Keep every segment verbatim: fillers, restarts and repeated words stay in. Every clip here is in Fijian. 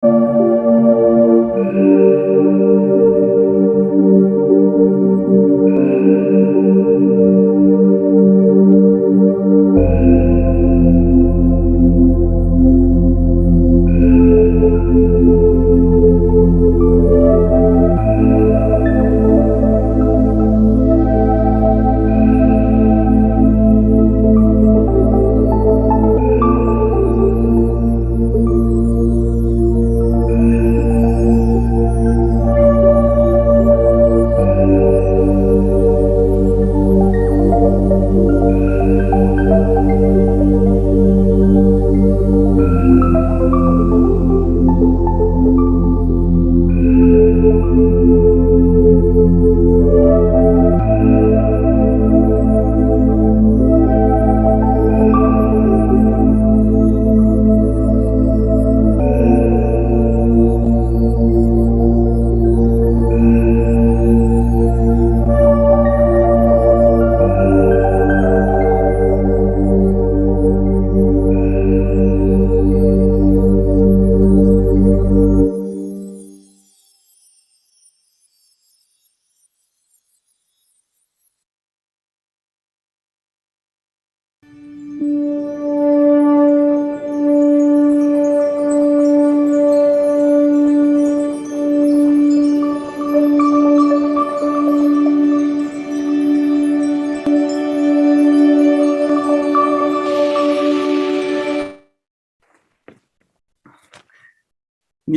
Ni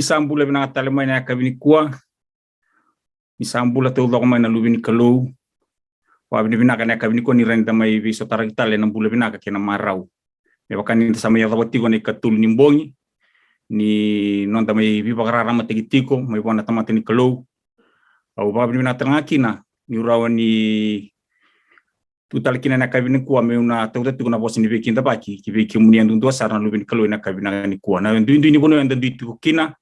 sa bula vinaka tale mai na yakavi nikua. Ni sa bula taucoko mai na luve ni Kalou. Vakavinavinaka na yakavi nikua ni rawa ni da mai veisotaraki tale ena bula vinaka kei na marau. Me vaka ni da sa mai yacova tiko na ikatolu ni bogi ni noda mai veivakararamataki tiko mai vua na tamata ni Kalou. Au vakavinavinaka tale ga kina niu rawa ni tu tale kina ena yakavi nikua meu na tauca tiko na vosa ni veikidavaki ki vei kemuni yadudua sara na luve ni Kalou ena yakavi vinaka nikua. Na duidui ni vanua eda dui tiko kina,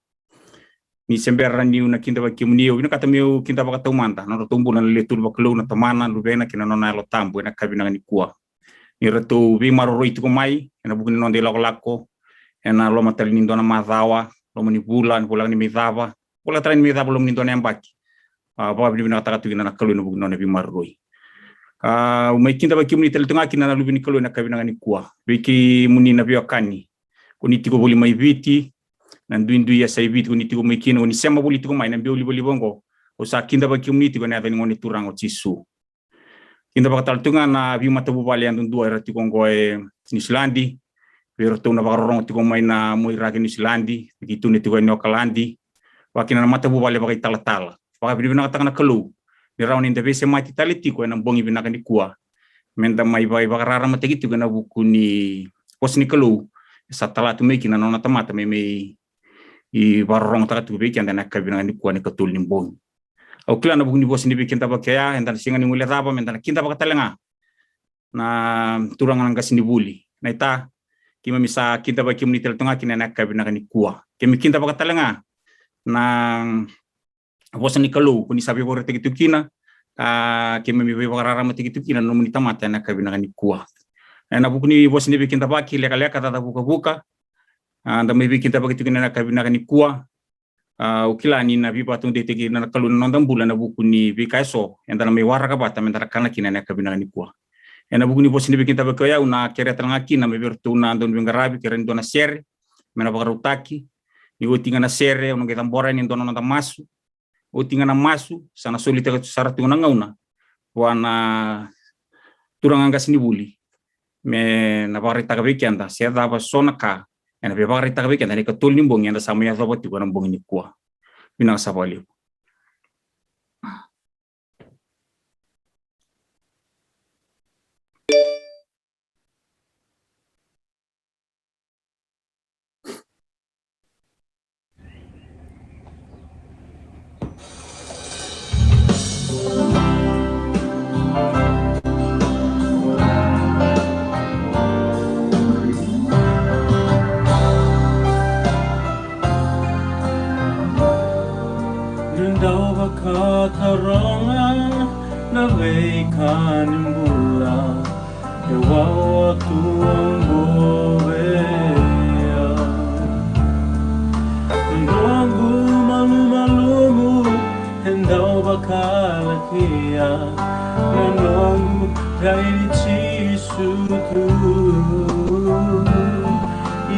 ni se bera niu na kidavaki kemuni, au vinakata meu kidavaka taumada na nodratou bula na Lewe Tolu Vakalou, na Tamana, Luvena kei na Nona Yalo Tabu ena yakavi vinaka nikua. Ni ratou veimaroroi tiko mai ena vuku ni noda ilakolako ena loma tale ni dua na macawa, loma ni vula, ni voleka ni mai cava, voleka tale ni mai cava, loma ni dua na yabaki. A, vakavinavinakataka tiko kina na Kalou ena vuku ni nona veimaroroi. A, au mai kidavaki kemuni tale tu ga kina na luve ni Kalou ena yakavi vinaka nikua. Vei kemuni na veiwekani ko ni tiko voli mai Viti, na duidui e sa i Viti ko ni tiko mai kina, ko ni sema voli tiko mai na biau livaliva oqo, au sa kidavaki kemuni tiko ena yaca ni Gone Turaga o Jisu. Kidavaka tale tu ga na veimatavuvale yadudua era tiko oqo e Niusiladi, vei iratou na vakarorogo tiko mai na Moiraki e Niusiladi, vei keitou na tiko e Niu Okaladi, vaka kina na matavuvale vakaitalatala. Vakavinavinakataka na Kalou ni rawa ni da veisemati tale tiko ena bogi vinaka nikua, me da mai veivakararamataki tiko ena vuku ni vosa ni Kalou e sa tala tu mai kina na nona tamata me mai vakarorogotaka tiko vei keda ena yakavi vinaka nikua, na ikatolu ni bogi. Au kila na vuku ni vosa ni veikidavaki oya eda na sega ni guilecava me da na kidavaka tale ga na turaga na qasenivuli. Naita, keimami sa kidavaki kemuni tale tu ga kina ena yakavi vinaka nikua. Keimami kidavaka tale ga na vosa ni Kalou ko ni sa veivakaraitaki tu kina, a, keimami veivakararamataki tu kina na nomuni tamata ena yakavi vinaka nikua. Ena vuku ni vosa ni veikidavaki lekaleka, cacavukavuka, a, da mai veikidavaki tu kina ena yakavi vinaka nikua. A, au kila ni na veivakataudeitaki na Kalou na noda bula ena vuku ni veika eso eda na mai waraka vata me da na kana kina ena yakavi vinaka nikua. Ena vuku ni vosa ni veikidavaki oya, au na kerea tale ga kina mai vei iratou na dauniveiqaravi, kerea ni dua na sere me na vakarautaki. Ni oti ga na sere, au na qai cabora yani e dua na noda masu. Oti ga na masu, sa na solitaka sara tiko na gauna vua na turaga qasenivuli me na vakaraitaka vei keda se cava so na ka ena veivakaraitaka vei keda ena ikatolu ni bogi eda sa mai yacova tiko ena bogi nikua. Vinaka sara vakalevu. Ni dau vakataroga na veika ni bula e wawa tu oqo vei au. Ia na noqu rai Jisu tu.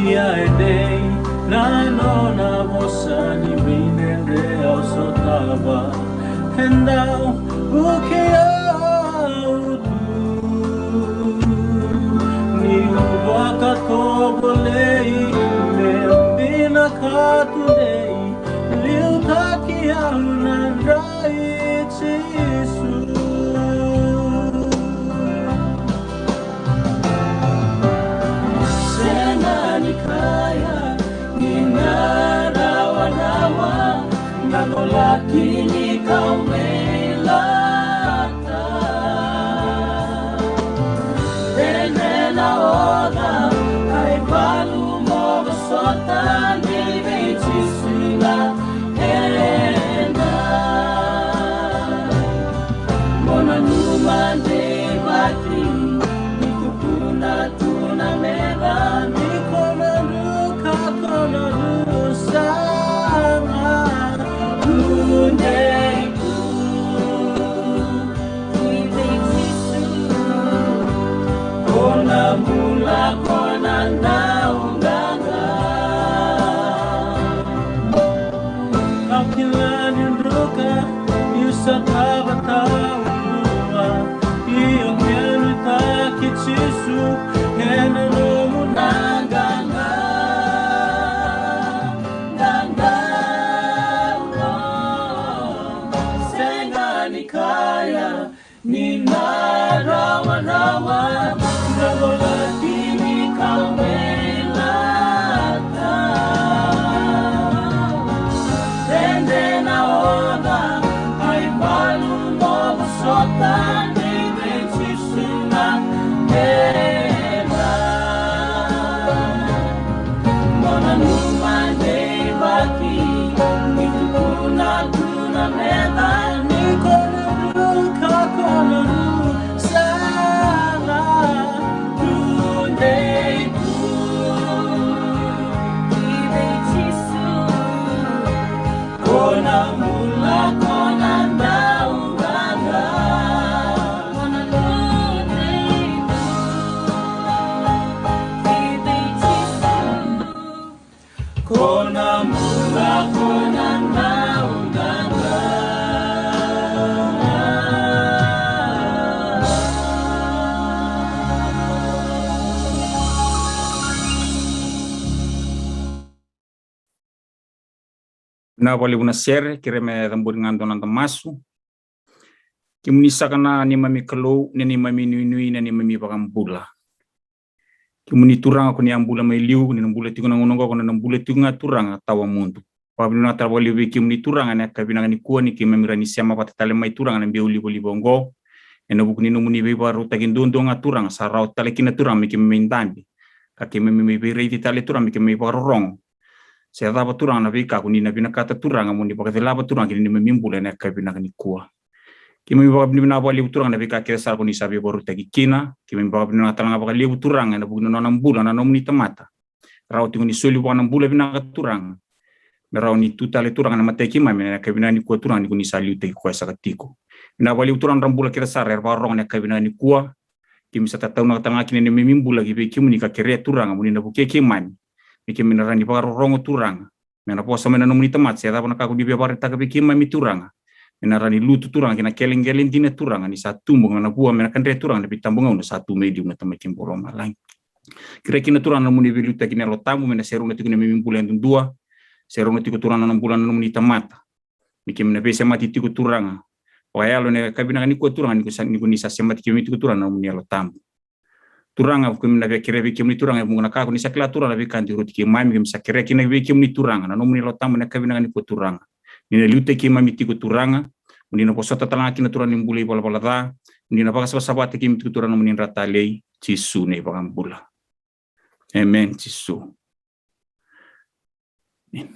Ia e dei na nona vosa ni veidredre au sotava. E dau vukei au tu. Niu vakatovolei meu vinaka tudei. Liutaki au na rai Jisu. Sega ni kaya ni na rawarawa na lolaki ni kau mai lata. Dredre na oca, a ivalu mo vosota ni vei Jisu na kena. Mo nanuma deivaki ni tukuna tu na meca ni ko na ruka, ko na rusa ga. Tudei tu. Ko na bula, ko na dau qaqa. Au kila ni druka, niu sa tava tau lua. Io, kena taki Jisu, ena nomu na qaqa. Qaqa, sega ni kaya ni na rawarawa na lolaki ni kau mai lata. Dredre na oca, a ivalu mo vosota ni vei Jisu na kena. Mo nanuma deivaki ni tukuna tu na meca ni ko na ruka, ko na rusa ga. Tudei tu i vei Jisu. Ko na bula, ko na dau qaqa. Ko na bula, ko na dau qaqa. Ko na bula, ko na dau qaqa. Vinaka vakalevu na sere, kerea me cabori ga dua na noda masu. Kemuni saka na neimami Kalou, na neimami inuinui, na neimami iVakabula. Kemuni Turaga ko ni a bula mai liu, ni na bula tiko na gauna oqo, ko na bula tiko ga Turaga tawamudu. Vakavinavinaka tale vakalevu vei kemuni Turaga ena yakavi vinaka nikua ni keimami rawa ni sema vata tale mai Turaga ena biau livaliva oqo. Ena vuku ni nomuni veivakarautaki duadua ga Turaga, sa rawa tale kina Turaga me keimami dabe. Ka keimami mai veiraici tale Turaga me keimami vakarorogo se cava Turaga na veika ko ni na vinakata Turaga mo ni vakacilava Turaga ki na neimami bula ena yakavi vinaka nikua. Keimami vakavinavinaka vakalevu Turaga na veika kece sara ko ni sa veivakarautaki kina. Keimami vakavinavinaka tale ga vakalevu Turaga ena vuku ni nona bula na nomuni tamata. Rawa tiko ni soli vua na bula vinaka Turaga. Me rawa ni tu tale Turaga na matai keimami ena yakavi vinaka nikua Turaga ni ko ni sa liutaki koya saka tiko. Vinaka vakalevu Turaga na nodra bula kece sara era vakarorogo ena yakavi vinaka nikua. Keimami sa tataunaka tale ga kina na neimami bula ki vei kemuni ka kerea Turaga mo ni na vukei keimami. Me keimami na rawa ni vakarorogo Turaga. Me na vosa mai na nomuni tamata se cava na ka ko ni via vakaraitaka vei keimami Turaga. Me na rawa ni lutu Turaga ki na kelekelei dina Turaga ni sa tubu ga na vua me na kadre Turaga na veitabu gauna sa tu mai liu na Tamai keimami vakalomalagi. Kerea kina Turaga na nomuni veiliutaki na Yalo Tabu me na serauna tiko na neimami bula yadudua. Serauna tiko Turaga na bula na nomuni tamata. Me keimami na veisemati tiko Turaga vakayalo ena yakavi vinaka nikua Turaga ni ko sa, ni ko ni sa semati keimami tiko Turaga na nomuni Yalo Tabu. Turaga, keimami na via kerea vei kemuni Turaga, e vuqa na ka ko ni sa kila Turaga na veika dui roti keimami, keimami sa kerea kina vei kemuni Turaga na nomuni Yalo Tabu ena yakavi vinaka nikua Turaga. Ni na liutaki keimami tiko Turaga, mo ni na vosota tale ga kina Turaga ni bula ivalavala ca, mo ni na vakasavasavataki keimami tiko Turaga na nomuni dra talei, Jisu na iVakabula. Amen, Jisu. Amen.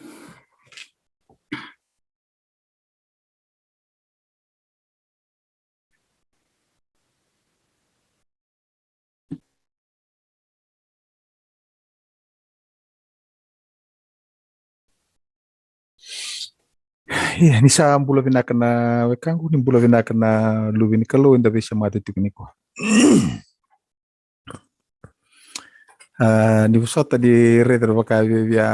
Ia, ni sa bula vinaka na wekaqu, ni bula vinaka na luve ni Kalou eda veisemati tiko nikua. A, ni vosota ni raica vaka via, via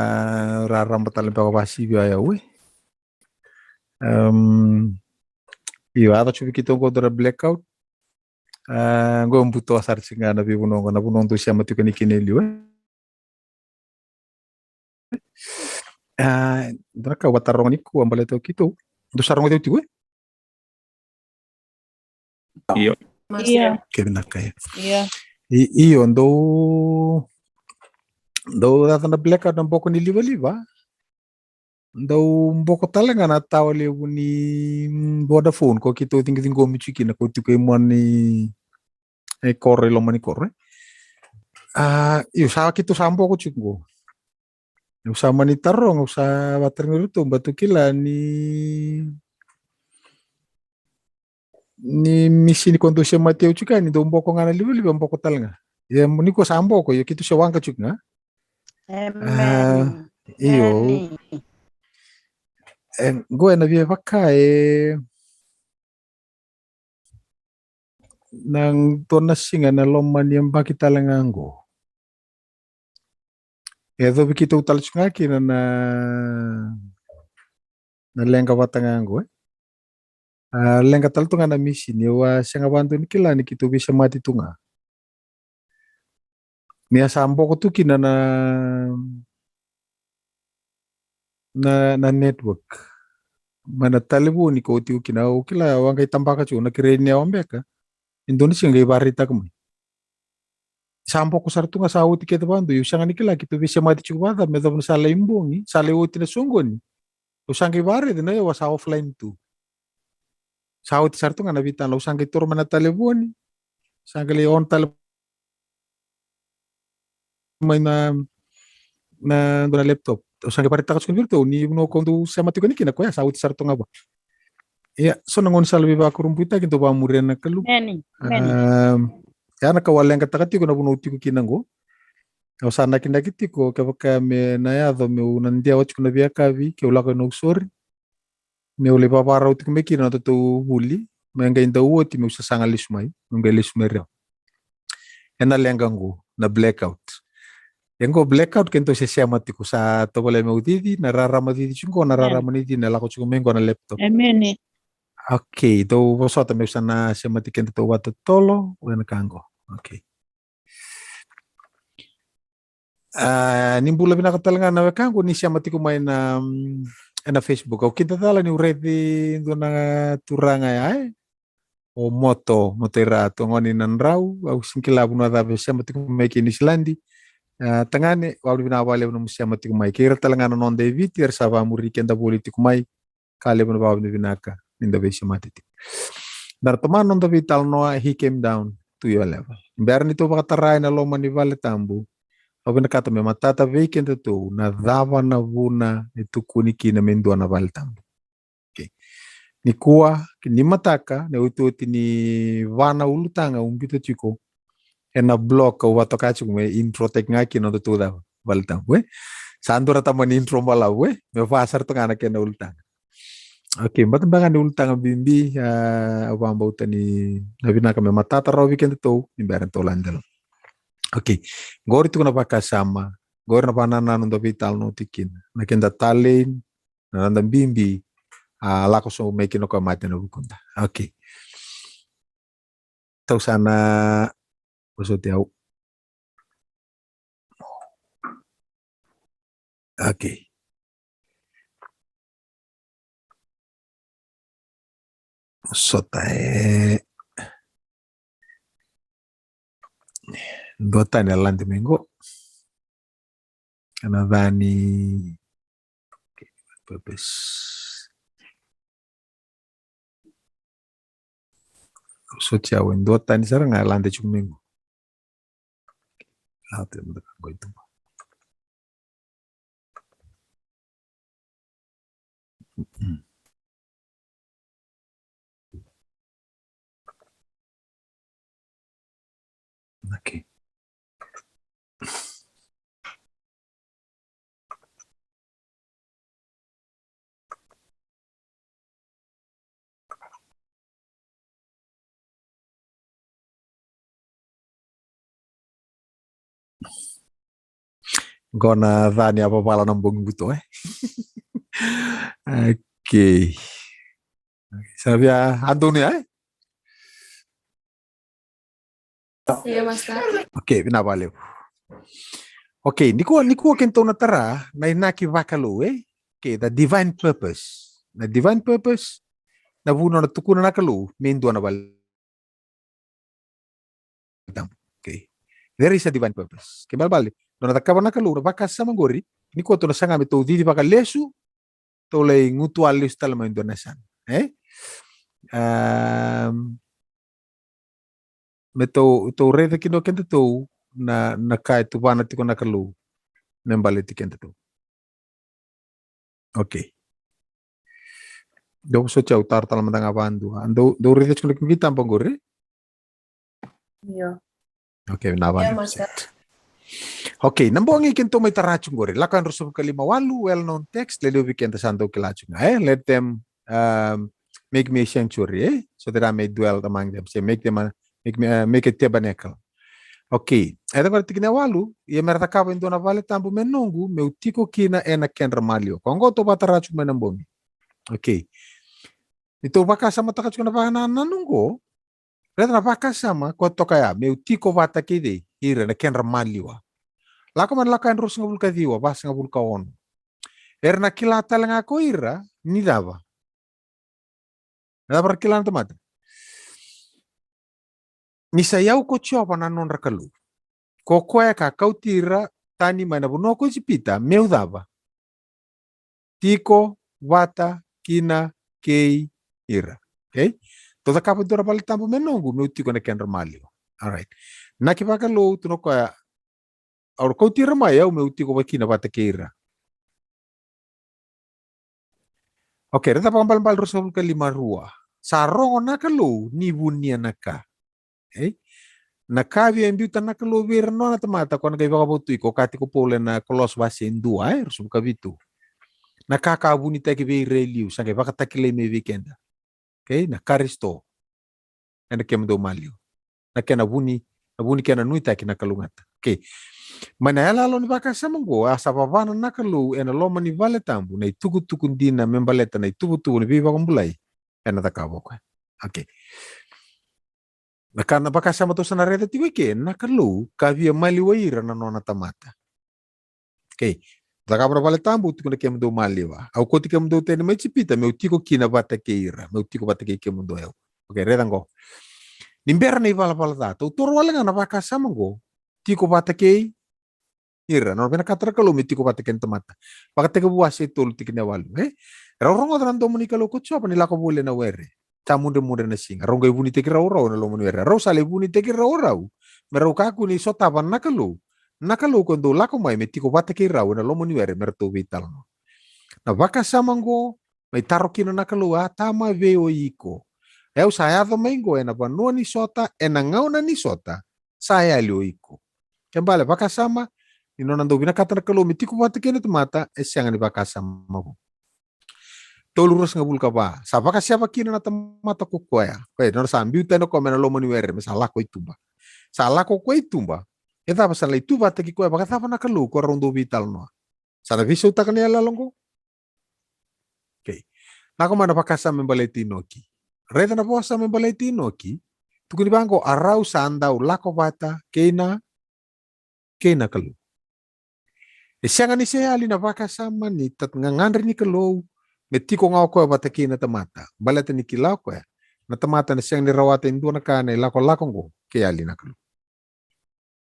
raraba tale beka vakasivia o yau e. Em, io, a yaco tiko vei keitou qo dua na blackout. A, qo e buto sara tiko ga na veivanua qo, na vanua dou sema tiko yani kina e liu e. A, dua na ka au vataroga nikua baleta o keitou. Dou sa rogoci au tiko e? Io. Io. Kevin na ka e. Io. I, io, dou, dou yaco na blackout na boko ni livaliva. Dau boko tale ga na tawa levu ni, mm, Vodafone, ko keitou ciqociqomi tiko kina, ko tiko i mua ni, e, koro, i loma ni koro e. A, io, sa keitou sa boko tiko qo. Au sa mani taroga, au sa vatarogi iratou, baleta au kila ni ni misini ko dou semati au tiko yani, dou boko ga na livaliva, boko tale ga. Ia, mo ni ko sa boko, io, keitou se waqa tiko ga. Amen. A, io. Amen. E, qo ena via vaka e na dua na siga ena loma ni yabaki tale ga qo. E yacovi keitou tale tiko ga kina na, na leqa vata ga qo e. A, leqa tale tu ga na misini, au a sega vakadua ni kila ni keitou veisemati tu ga. Ni a sa boko tu kina na, na, na network mai na talevoni ko tiko kina, au kila, au a qai tabaka tiko, na kerei ni yawa beka e dua na siga qai vakaraitaka mai. Sa boko sara tu ga, sa oti kece vakadua, au sega ni kila keitou veisemati tiko vakacava, me yacova ni sa lai bogi, sa lai oti na soqoni. Au sa qai vakaraica na yawa sa offline tu. Sa oti sara tu ga na veitalanoa, au sa qai toro mai na talevoni, sa qai lai on tale mai na, na dua na laptop. Au sa qai vakaraitaka tiko vei iratou ni vanua ko dou sema tiko yani kina, koya sa oti sara tu ga vua. Ia, so na gaunisala veivakurabuitaki dou vakamuria na Kalou. Amen. Amen. Am, ia na ka au a leqataka tiko na vanua au tiko kina qo. Au sa nakinaki tiko kevaka me na yaco meu na dewa tiko na veiyakavi, keu lako i Nausori, meu lai vavarau tiko mai kina na nodatou vuli, me qai dau oti meu sasaga lesu mai, meu qai lesu mai Rewa. Ena leqa qo na blackout. E qo blackout, keitou se sema tiko, sa tovolea meu cici, na rarama cici tiko qo, na rarama ni cina e lako tiko mai qo na laptop. Amen. Okay, dou vosota meu sa na semati kedatou vakatotolo, o ena ka qo. Okay. A, ni bula vinaka tale ga na wekaqu ni sema tiko mai na, mm, ena Facebook. Au kidacala niu raici dua na turaga ya e. O Moto, Moto Ira, tu gone ni Nadrau, au sega ni kila vanua cava e sema tiko mai kei Niusiladi. A, tagane, vakavinavinaka vakalevu nomu sema tiko mai. Kei ira tale ga na noda e Viti era sa vakamuri keda voli tiko mai. Ka levu na vakavinavinaka ni da veisemati tiko. Da na tomana noda veitalanoa, He Came Down to Your Level. Bera ni tou vakatara ena loma ni vale tabu, au vinakata me matata vei kedatou na cava na vuna e tukuni kina me dua na vale tabu. Okay. Nikua, ni mataka, na iotioti ni va na ulutaga au biuta tiko ena blog au vakatoka tiko me introtaki ga kina nodatou cava, vale tabu e. Sa dua na tamani intro balavu e, me va sara tu ga na kena ulutaga. Okay, baleta beka ni ulutaga bibi, a, au vakabauta ni na vinaka me matata rawa vei kedatou ni bera ni tou lade loma. Okay, qori tiko na vakasama, qori na vakanananu da veitalanoa tiko kina, na keda talei, na noda bibi, a, lako sobu mai kina ko mate na vukuda. Okay. Tou sa na vosoti au. Okay. Vosota e. Dua tani a lade mai qo. Ena ca ni, okay, purpose. Soti au e dua tani sara ga e lade tiko mai qo. Lade tiko mai qo. Mm. Okay. Qo na ca ni a vavala na bogi buto, e? Okay. Sa via a donu ya, e? Io, Master. Okay, vinaka vakalevu. Okay, nikua, nikua kedatou na tara na inaki vakalou, e? Okay, the divine purpose. Na divine purpose, na vuna na tukuna na Kalou me dua na vale tabu. Okay. There is a divine purpose. Kena ibalebale, dua na cakava na Kalou na vakasama qori, nikua tou na saga me tou cici vakalesu, tou lai gutuwa lesu tale mai dua na yasana. E? Um, me tou, tou raica kina o kedatou na, na ka e tuvana tiko na Kalou me baleti kedatou. Okay. Dou vosoti au, taro tale mada ga vadua. Dou, dou raica tiko na kivitaba qori? Io. Okay, na va. Io, Master. Okay, na bogi kedatou mai tara tiko qori. Lako Ena ruasagavulu ka lima walu, well known text, lewe levu vei keda sa dau kila tiko ga, e? Let them, um, make me a sanctuary, e? So that I may dwell among them. Say, make them a, make me, uh, make a tabernacle. Okay. E cava na tikina e walu? Ia me ra cakava e dua na vale tabu me noqu, meu tiko kina ena kedra maliwa. Koya qo tou vakatara tiko mai na bogi. Okay. Ni tou vakasamataka tiko na vakanananu qo, raica na vakasama, koya toka ya, meu tiko vata kei cei? Ira, na kedra maliwa. Lako mai na Lako Ena ruasagavulu ka ciwa, vasagavulu ka ono. Era na kila tale ga ko ira ni cava? Na cava ra kila na tamata? Ni sa i au ko Jiova na nodra Kalou, ko koya ka kauti ira tani mai na vanua ko Ijipita, meu cava? Tiko vata kina kei ira. Okay? Tou cakava e dua na vale tabu me noqu, meu tiko ena kedra maliwa. All right. Inaki vakalou, tukuna o koya, au kauti ira mai, au meu tiko vata kina vata kei ira. Okay, raica Vakabalebale ruasagavulu ka lima, rua. Sa rogo na Kalou ni vunia na ka. Okay? Na ka via biuta na Kalou vei ira na nona tamata, koya na qai vakavotu iko, ka tiko Paula ena Kolosa wase dua, e, ruasagavulu ka vitu. Na ka ka vunitaki vei ira e liu, sa qai vakatakilai mai vei keda. Okay? Na Karisito ena kemudou maliwa. Na kena vuni, na vuni kena nuitaki na kalougata. Okay. Mai na yaloyalo ni vakasama qo, a sa vavana na Kalou ena loma ni vale tabu na itukutuku dina me baleta na ituvatuva ni veivakabulai ena cakava o koya. Okay. Na ka, na vakasama tou sa na raica tiko eke, na Kalou ka via maliwai ira na nona tamata. Okay. Cakava na vale tabu, tiko na kemudou maliwa. Au kauti kemudou tani mai Ijipita, meu tiko kina vata kei ira, meu tiko vata kei kemudou, e au. Okay, raica qo. Ni bera na ivalavala ca, tou toro wale ga na vakasama qo, tiko vata kei ira. Na nona vinakata na Kalou me tiko vata kei na tamata. Vakatekivu wase tolu tikina e walu, e? Rau rogoca na domo ni Kalou ko Jiova ni lako voli ena were. Sa mudremudre na siga. Rau qai vunitaki rau rau ena loma ni were. Rau sa lai vunitaki rau rau me rau kakua ni sotava na Kalou. Na Kalou ko dou lako mai me tiko vata kei rau ena loma ni were me ratou veitalanoa. Na vakasama qo, mai taro kina na Kalou, Atama, vei o iko? E au sa yaco mai qo ena vanua ni sota, ena gauna ni sota, sa yali o iko. Kena ibalebale vakasama ni nona dau vinakata na Kalou me tiko vata kei na tamata, e sega ni vakasama vou. Tolu ruasagavulu ka va. Sa vakaseva kina na tamata ko koya. Koya, nona sa biu tani o koya mai na loma ni were, me sa lako i tuba. Sa lako koya i tuba. E cava, sa lai tu vata kei koya, vakacava na Kalou ko rau dau veitalanoa? Sa na veisautaka na iyaloyalo qo? Okay. Lako mai na vakasama me baleti Inoki. Raica na vosa me baleti Inoki. Tukuni vaqo, a rau sa dau lako vata kei na, kei na Kalou. E sega ni se yali na vakasama ni ta-, gagadre ni Kalou me tiko ga o koya vata kei na tamata. Baleta ni kila o koya na tamata na sega ni rawata e dua na ka ena ilakolako qo ke yali na Kalou.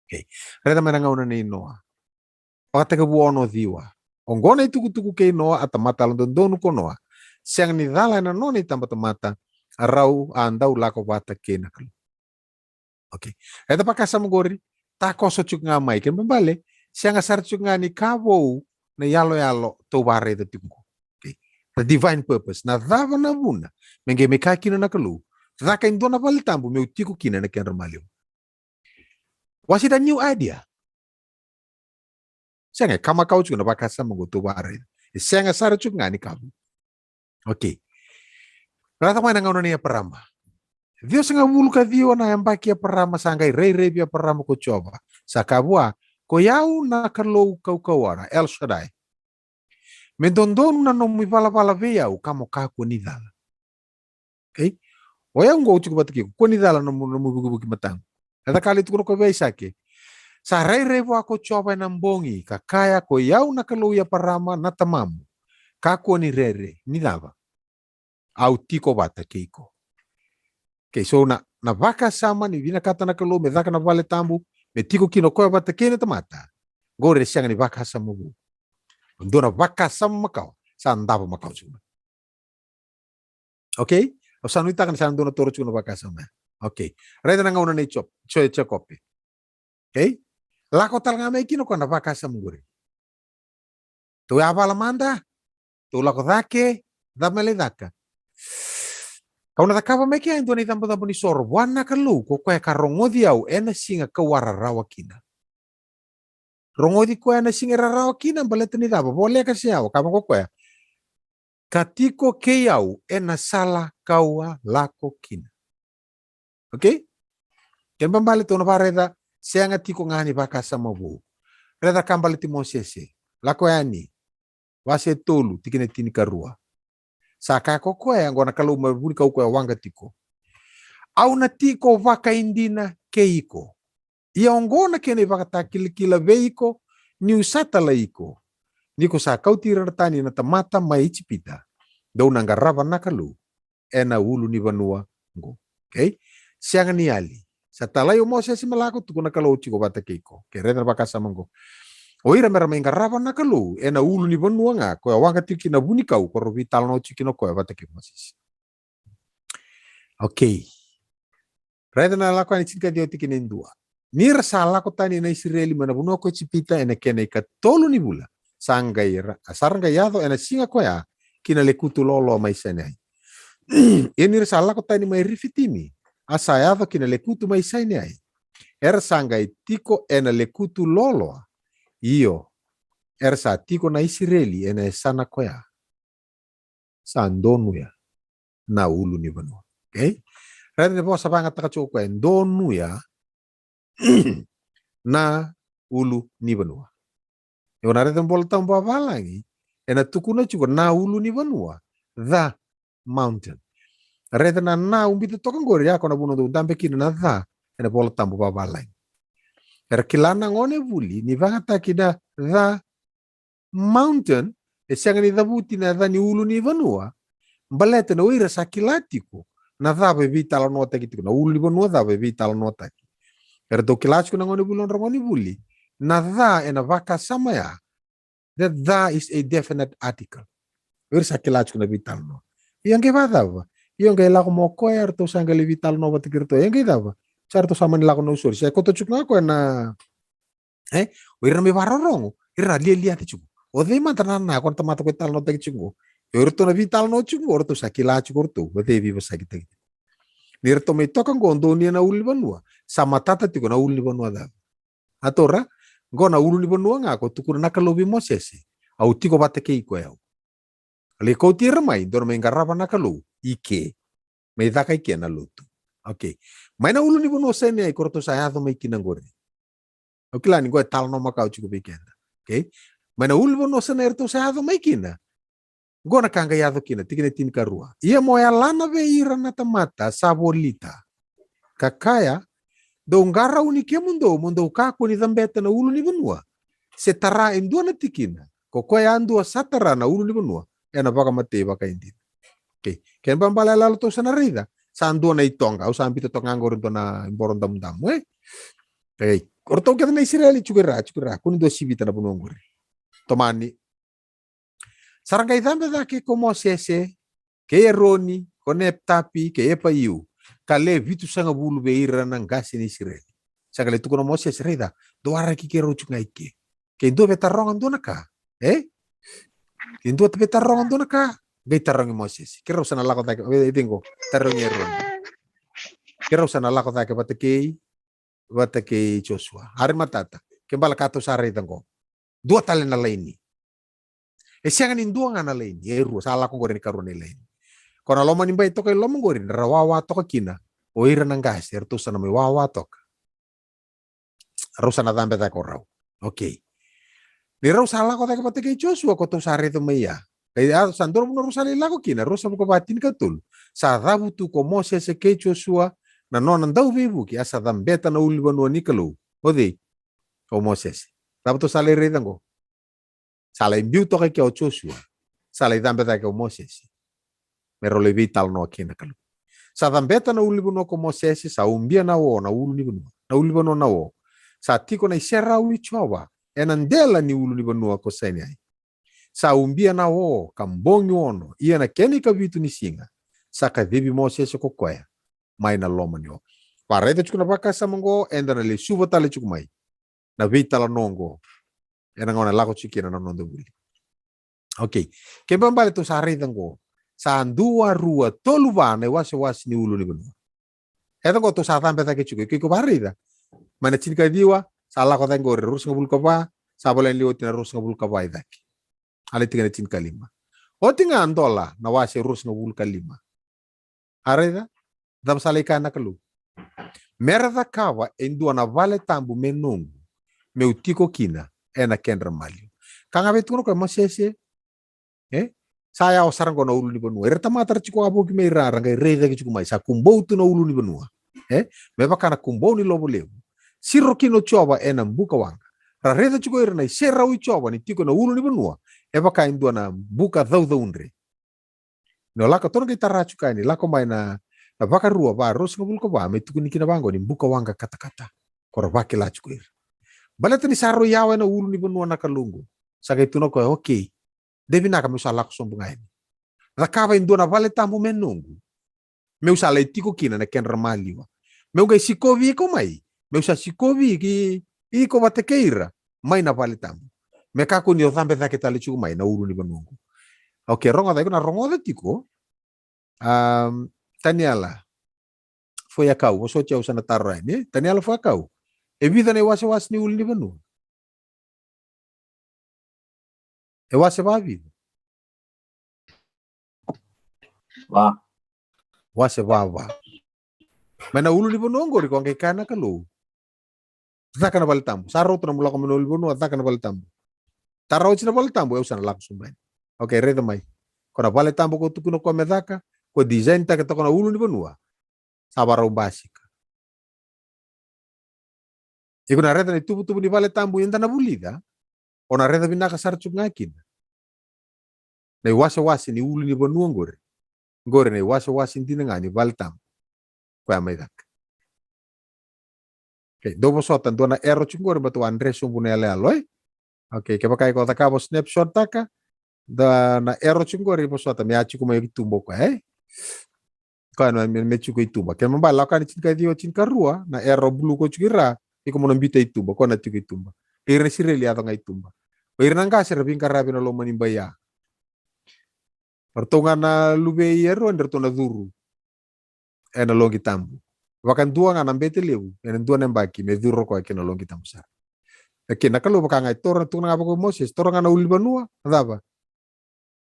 Okay. Raica mai na gauna nei Noa. Vakatekivu ono, ciwa. Oqo na itukutuku kei Noa, a tamata yalododonu ko Noa. Sega ni cala ena nona itabatamata, a rau a dau lako vata kei na Kalou. Okay. Raica vakasama qori, takoso tiko ga mai, kena ibalebale, sega sara tiko ga ni ka vou na iyaloyalo tou vakaraica tiko qo. Okay. The divine purpose. Na cava na vuna me qai mai kaya kina na Kalou, caka e dua na vale tabu meu tiko kina ena kedra maliwa? Was it a new idea? Sega, e ka makawa tiko na vakasama qo tou vakaraica. E sega sara tiko ga ni ka vou. Okay. Raica mai na gauna nei Eparama. Ciwasagavulu ka ciwa na yabaki Eparama, sa qai rairai vei Eparama ko Jiova. Sa kaya vua, Koi au na Kalou kaukauwa, El Shaddai. Me dodonu na nomu ivalavala vei au ka mo kakua ni cala. Okay? O yau oqo au tiko vata kei iko, kua ni cala na nomu, nomu vukivuki mataqu. E caka li tukuna ko vei Aisake? Sa rairai vua ko Jiova ena bogi ka kaya, koi au na Kalou i Eparama na tamamu, kakua ni rere. Ni cava? Au tiko vata kei iko. Okay, so na, na vakasama ni vinakata na Kalou me caka na vale tabu, me tiko kina o koya vata kei na tamata, qori e sega ni vakasama vou. Dua na vakasama makawa sa davo makawa tiko mai. Okay? Au sa nuitaka ni sa dua na toro tiko na vakasama ya. Okay. Raica na gauna nei Jop-, Jo-, Jekope. Okay? Lako tale ga mai kina o koya na vakasama qori. Tou yavala mada, tou lako cake, cava me lai caka? Kau na cakava mai kea e dua na icabocabo ni soro vua na Kalou, ko koya ka rogoci au ena siga kau a rarawa kina. Rogoci koya ena siga e rarawa kina, baleta ni cava? Voleka se yawa, ka vaka ko koya, ka tiko kei au ena sala kau a lako kina. Okay? Kena ibalebale tou na vakaraica, sega tiko ga ni vakasama vou. Raica ka baleti Mosese. Lako Yani, wase tolu, tikina tinikarua. Sa kaya ko koya, oqo na Kalou mai vunikau koya waqa tiko. Au na tiko vakaidina kei iko. Ia oqo na kena ivakatakilakila vei iko, niu sa talai iko. Ni ko sa kauti ira na tani na tamata mai Ijipita. Dou na qarava na Kalou ena ulunivanua qo. Okay? Sega ni yali. Sa talai o Mosese me lako, tukuna na Kalou tiko vata kei iko. Okay, raica na vakasama qo. O ira mera mai qarava na Kalou ena ulunivanua ga, koya waqa tiko kina vunikau, ko rau veitalanoa tiko kina o koya vata kei Mosese. Okay. Raica na Lako Yani tinikaciwa tikina e dua. Ni ra sa lako tani na Isireli mai na vanua ko Ijipita ena kena ikatolu ni vula, sa qai ra-, sa ra qai yaco ena siga koya ki na lekutu loloa mai Sainai. Ia ni ra sa lako tani mai Rifitimi, a sa yaco ki na lekutu mai Sainai, era sa qai tiko ena lekutu loloa. Io, era sa tiko na Isireli ena yasana koya. Sa donuya na ulunivanua. Okay? Raica na vosa vagataka tiko koya, donuya na ulunivanua. Io, na raica na iVolatabu vavalagi, ena tukuna tiko na ulunivanua, the mountain. Raica na na ubita toka qori, ya ko na vuna dou dabe kina na the ena iVolatabu vavalagi. Era kila na gone vuli ni vagataki na the mountain, e sega ni cavuti na yaca ni ulunivanua, baleta na o ira sa kila tiko na cava e veitalanoataki tiko, na ulunivanua cava e veitalanoataki. Eratou kila tiko na gone vuli, nodra gone vuli, na the ena vakasama ya, that the is a definite article. O ira sa kila tiko na veitalanoa. Ia qai vakacava? Ia qai lako mai o koya, eratou sa qai lai veitalanoa vata kei iratou. Ia qai cava? Sa ratou sa mani lako na usori. Sa koto tiko ga koya na E, o ira na mai vakarorogo, ira na lialia tiko. O cei mada na na, ko na tamata ko e talanoataki tiko qo. E, o iratou na veitalanoa tiko qo, o ratou sa kila tiko o ratou o cei e veivosakitaki. Ni ratou mai toka qo, donuya na ulunivanua, sa matata tiko na ulunivanua cava. A taura, qo na ulunivanua ga ko tukuna na Kalou vei Mosese, au tiko vata kei iko e au. Lai kauti ira mai, dou na mai qarava na Kalou i ke. Mai caka i ke na lotu. Okay. Mai na ulunivanua Sainai ko ratou sa yaco mai kina qori. Au kila ni qo e talanoa makawa tiko vei keda. Okay. Mai na ulunivanua Sainai ratou sa yaco mai kina. Qo na ka qai yaco kina, tikina tinikarua. Ia mo yalana vei ira na tamata sa volita, ka kaya, dou qarauni kemudou, mo dou kakua ni cabeta na ulunivanua, se tara e dua na tikina, ko koya yadua sa tara na ulunivanua, ena vakamatei vakaidina. Okay. Kena ibalebale ya, ratou sa na raica, sa dua na itoqa, au sa bita toka ga qori dua na iboro damudamu, e? Okay. O ratou kece na Isireli, tiko i ra, tiko i ra, kua ni dua sivita na vanua qori. Tomani. Sa ra qai cabe cake ko Mosese, kei Eroni, ko Nepatapi, kei Epaiu, ka le vitusagavulu vei ira na qase ni Isireli. Sa qai lai tukuna o Mosese, raica, dou waraki keirau tiko ga i ke. Ke dua veitaroga dua na ka, e? Ke dua veitaroga dua na ka, qai tarogi Mosese. Keirau sa na lako cake, e, e, qo, tarogi Eroni. Keirau sa na lako cake vata kei vata kei Josua. Ari matata, ke bale ka tou sa raica qo. Dua tale na laini. E sega ni dua ga na laini, e rua, sa lako qori ni karua ni laini. Ko na loma ni bai toka i loma qori, ra wawa toka kina o ira na qase, eratou sa na mai wawa toka. Rau sa na cabe cake o rau. Okay. Ni rau sa lako cake vata kei Josua, ko tou sa raica mai ya. Kai a sa dua na vanua rau sa lai lako kina, rau sa vuka vatinikatolu. Sa cavutu ko Mosese kei Josua na nona dauveivuke, a sa cabeta na ulunivanua ni Kalou. O cei? O Mosese. Cava tou sa lai raica qo? Sa lai biu toka ke o Josua. Sa lai cabe cake o Mosese. Me rau lai veitalanoa kei na Kalou. Sa cabeta na ulunivanua ko Mosese, sa ubia na o na ulunivanua. Na ulunivanua na o. Sa tiko na iserau i Jiova ena dela ni ulunivanua ko Sainai. Sa ubia na o ka bogi ono, ia na kena ikavitu ni siga sa kacivi Mosese ko koya mai na loma ni o. Varaica tiko na vakasama qo, eda na lesuva tale tiko mai na veitalanoa qo ena gauna e lako tiko kina na noda vuli. Okay. Ke babale tou sa raica qo, sa dua, rua, tolu, va na iwasewase ni ulunivanua. E cake qo tou sa cabe cake tiko, iko, iko varaica. Mai na tinikaciwa sa lako cake qori, ruasagavulu ka va, sa volai ni oti na ruasagavulu ka va i cake. A lai tiko na tinikalima. Oti ga dola na wase ruasagavulu ka lima. A raica, cava sa lai kaya na Kalou? Me ra cakava e dua na vale tabu me noqu, meu tiko kina ena kedra maliwa. Ka ga vei tukuna o koya, Mosese, e? Sa yawa sara qo na ulunivanua. Ira tamata ra tiko wavoki mai ra, ra qai rai cake tiko mai. Sa kubou tu na ulunivanua. E? Me vaka na kubou ni lovo levu. Siro kina o Jiova ena buka waqa. Ra raica tiko ira na iserau i Jiova ni tiko na ulunivanua. E vaka e dua na buka caucaudre. Ni o lako, tou na qai tara tiko yani, lako mai na, na Vakarua va, ruasagavulu ka va, me tukuni kina vaqo ni buka waqa katakata. Ko ra vakila tiko ira. Baleta ni sa rau yawa ena ulunivanua na Kalou qo. Sa qai tukuna o koya, okay. De vinaka meu sa lako sobu ga yani. Cakava e dua na vale tabu me noqu. Meu sa lai tiko kina na kedra maliwa. Meu qai sikovi iko mai. Meu sa sikovi iko vata kei ira mai na vale tabu. Me kakua ni o cabe cake tale tiko mai na ulunivanua qo. Okay, rogoca, iko na rogoca tiko. Um, Taniela Foiakau, vosoti au sa na taro yani, e? Taniela Foiakau. E vica na iwasewase ni ulunivanua? E wase vavica? Va. Wase vava. Mai na ulunivanua qori ko qai kaya na Kalou, caka na vale tabu. Sa rauta na mulako mai na ulunivanua, caka na vale tabu. Tara oti na vale tabu, au sa na lako sobu yani. Okay, raica mai. Ko na vale tabu ko tukuna ko me caka, ko design taka toka na ulunivanua. Sa varau basika. Iko na raica na ituvatuva ni vale tabu eda na vulica, o na raica vinaka sara tiko ga kina na iwasewase ni ulunivanua qori. Qori na iwasewase dina ga ni vale tabu. Koya mai caka. Okay, dou vosota, dua na ero tiko qori, baleta au a dre sobu na yaloyalo, e? Okay, kevaka iko cakava, snapshot taka, dua na ero tiko qori, vosota, me a tiko mai i tuba o koya, e? Koya na me, me tiko i tuba. Kena ibalebale, lako yani tinikaciwa, tinikarua, na ero bulu ko tiko i ra, iko mo na biuta i tuba, koya na tiko i tuba. Ira na Isireli yaco ga i tuba. O ira na qase era veiqaravi ena loma ni bai ya. O ratou ga na luve i Eroni, ratou na curu ena loqi tabu. Vakadua ga na bete levu, ena dua na yabaki, me curu o koya ki na loqi tabu sara. E kei na Kalou vaka ga e taura, tukuna ga vaka o Mosese, taura ga na ulunivanua, cava?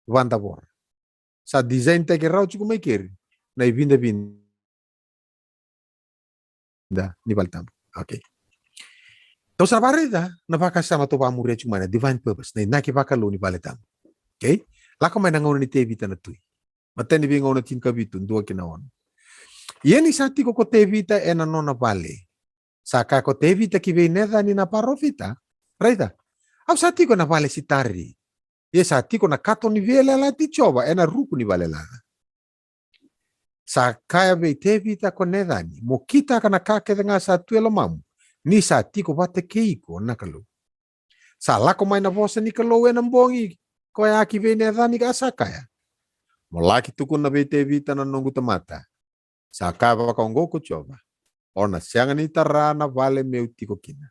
Vadavora. Sa design taki rawa tiko mai keri na ividavida ni vale tabu. Okay. Tou sa varaica na vakasama tou vamuria tiko mai, na divine purpose, na inaki vakalou ni vale tabu. Okay? Lako mai na gauna ni Tevita na tui. Matai ni Veigauna tinikavitu, dua ki na ono. Ia ni sa tiko ko Tevita ena nona vale, sa kaya ko Tevita ki vei Necani na parofita, raica, au sa tiko ena vale sitari. Ia sa tiko na kato ni veiyalayalati i Jiova ena ruku ni valelaca. Sa kaya vei Tevita ko Necani, mo kitaka na ka kece ga sa tu e lomamu, ni sa tiko vata kei iko na Kalou. Sa lako mai na vosa ni Kalou ena bogi koya ki vei Necani, ka sa kaya, mo laki tukuna vei Tevita na noqu tamata, sa kaya vaka oqo ko Jiova, o na sega ni tara na vale meu tiko kina.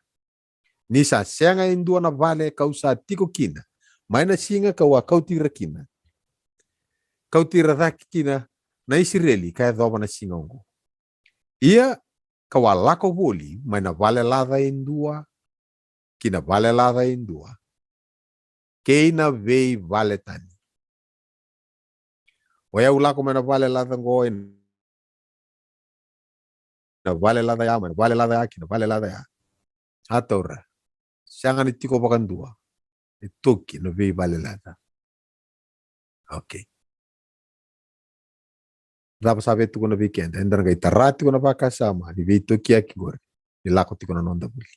Ni sa sega e dua na vale kau sa tiko kina mai na siga kau a kauti ira kina, kauti ira cake kina na Isireli ka yacova na siga oqo. Ia kau a lako voli mai na valelaca e dua ki na valelaca e dua, kei na veivale tani. O yau lako mai na valelaca qo, na valelaca ya, mai na valelaca ya ki na valelaca ya. A taura. Sega ni tiko vakadua. E toki na veivale laca. Okay. Cava sa vei tukuna vei keda? Eda na qai tara tiko na vakasama ni veitokiyaki qori ni lako tiko na noda vuli.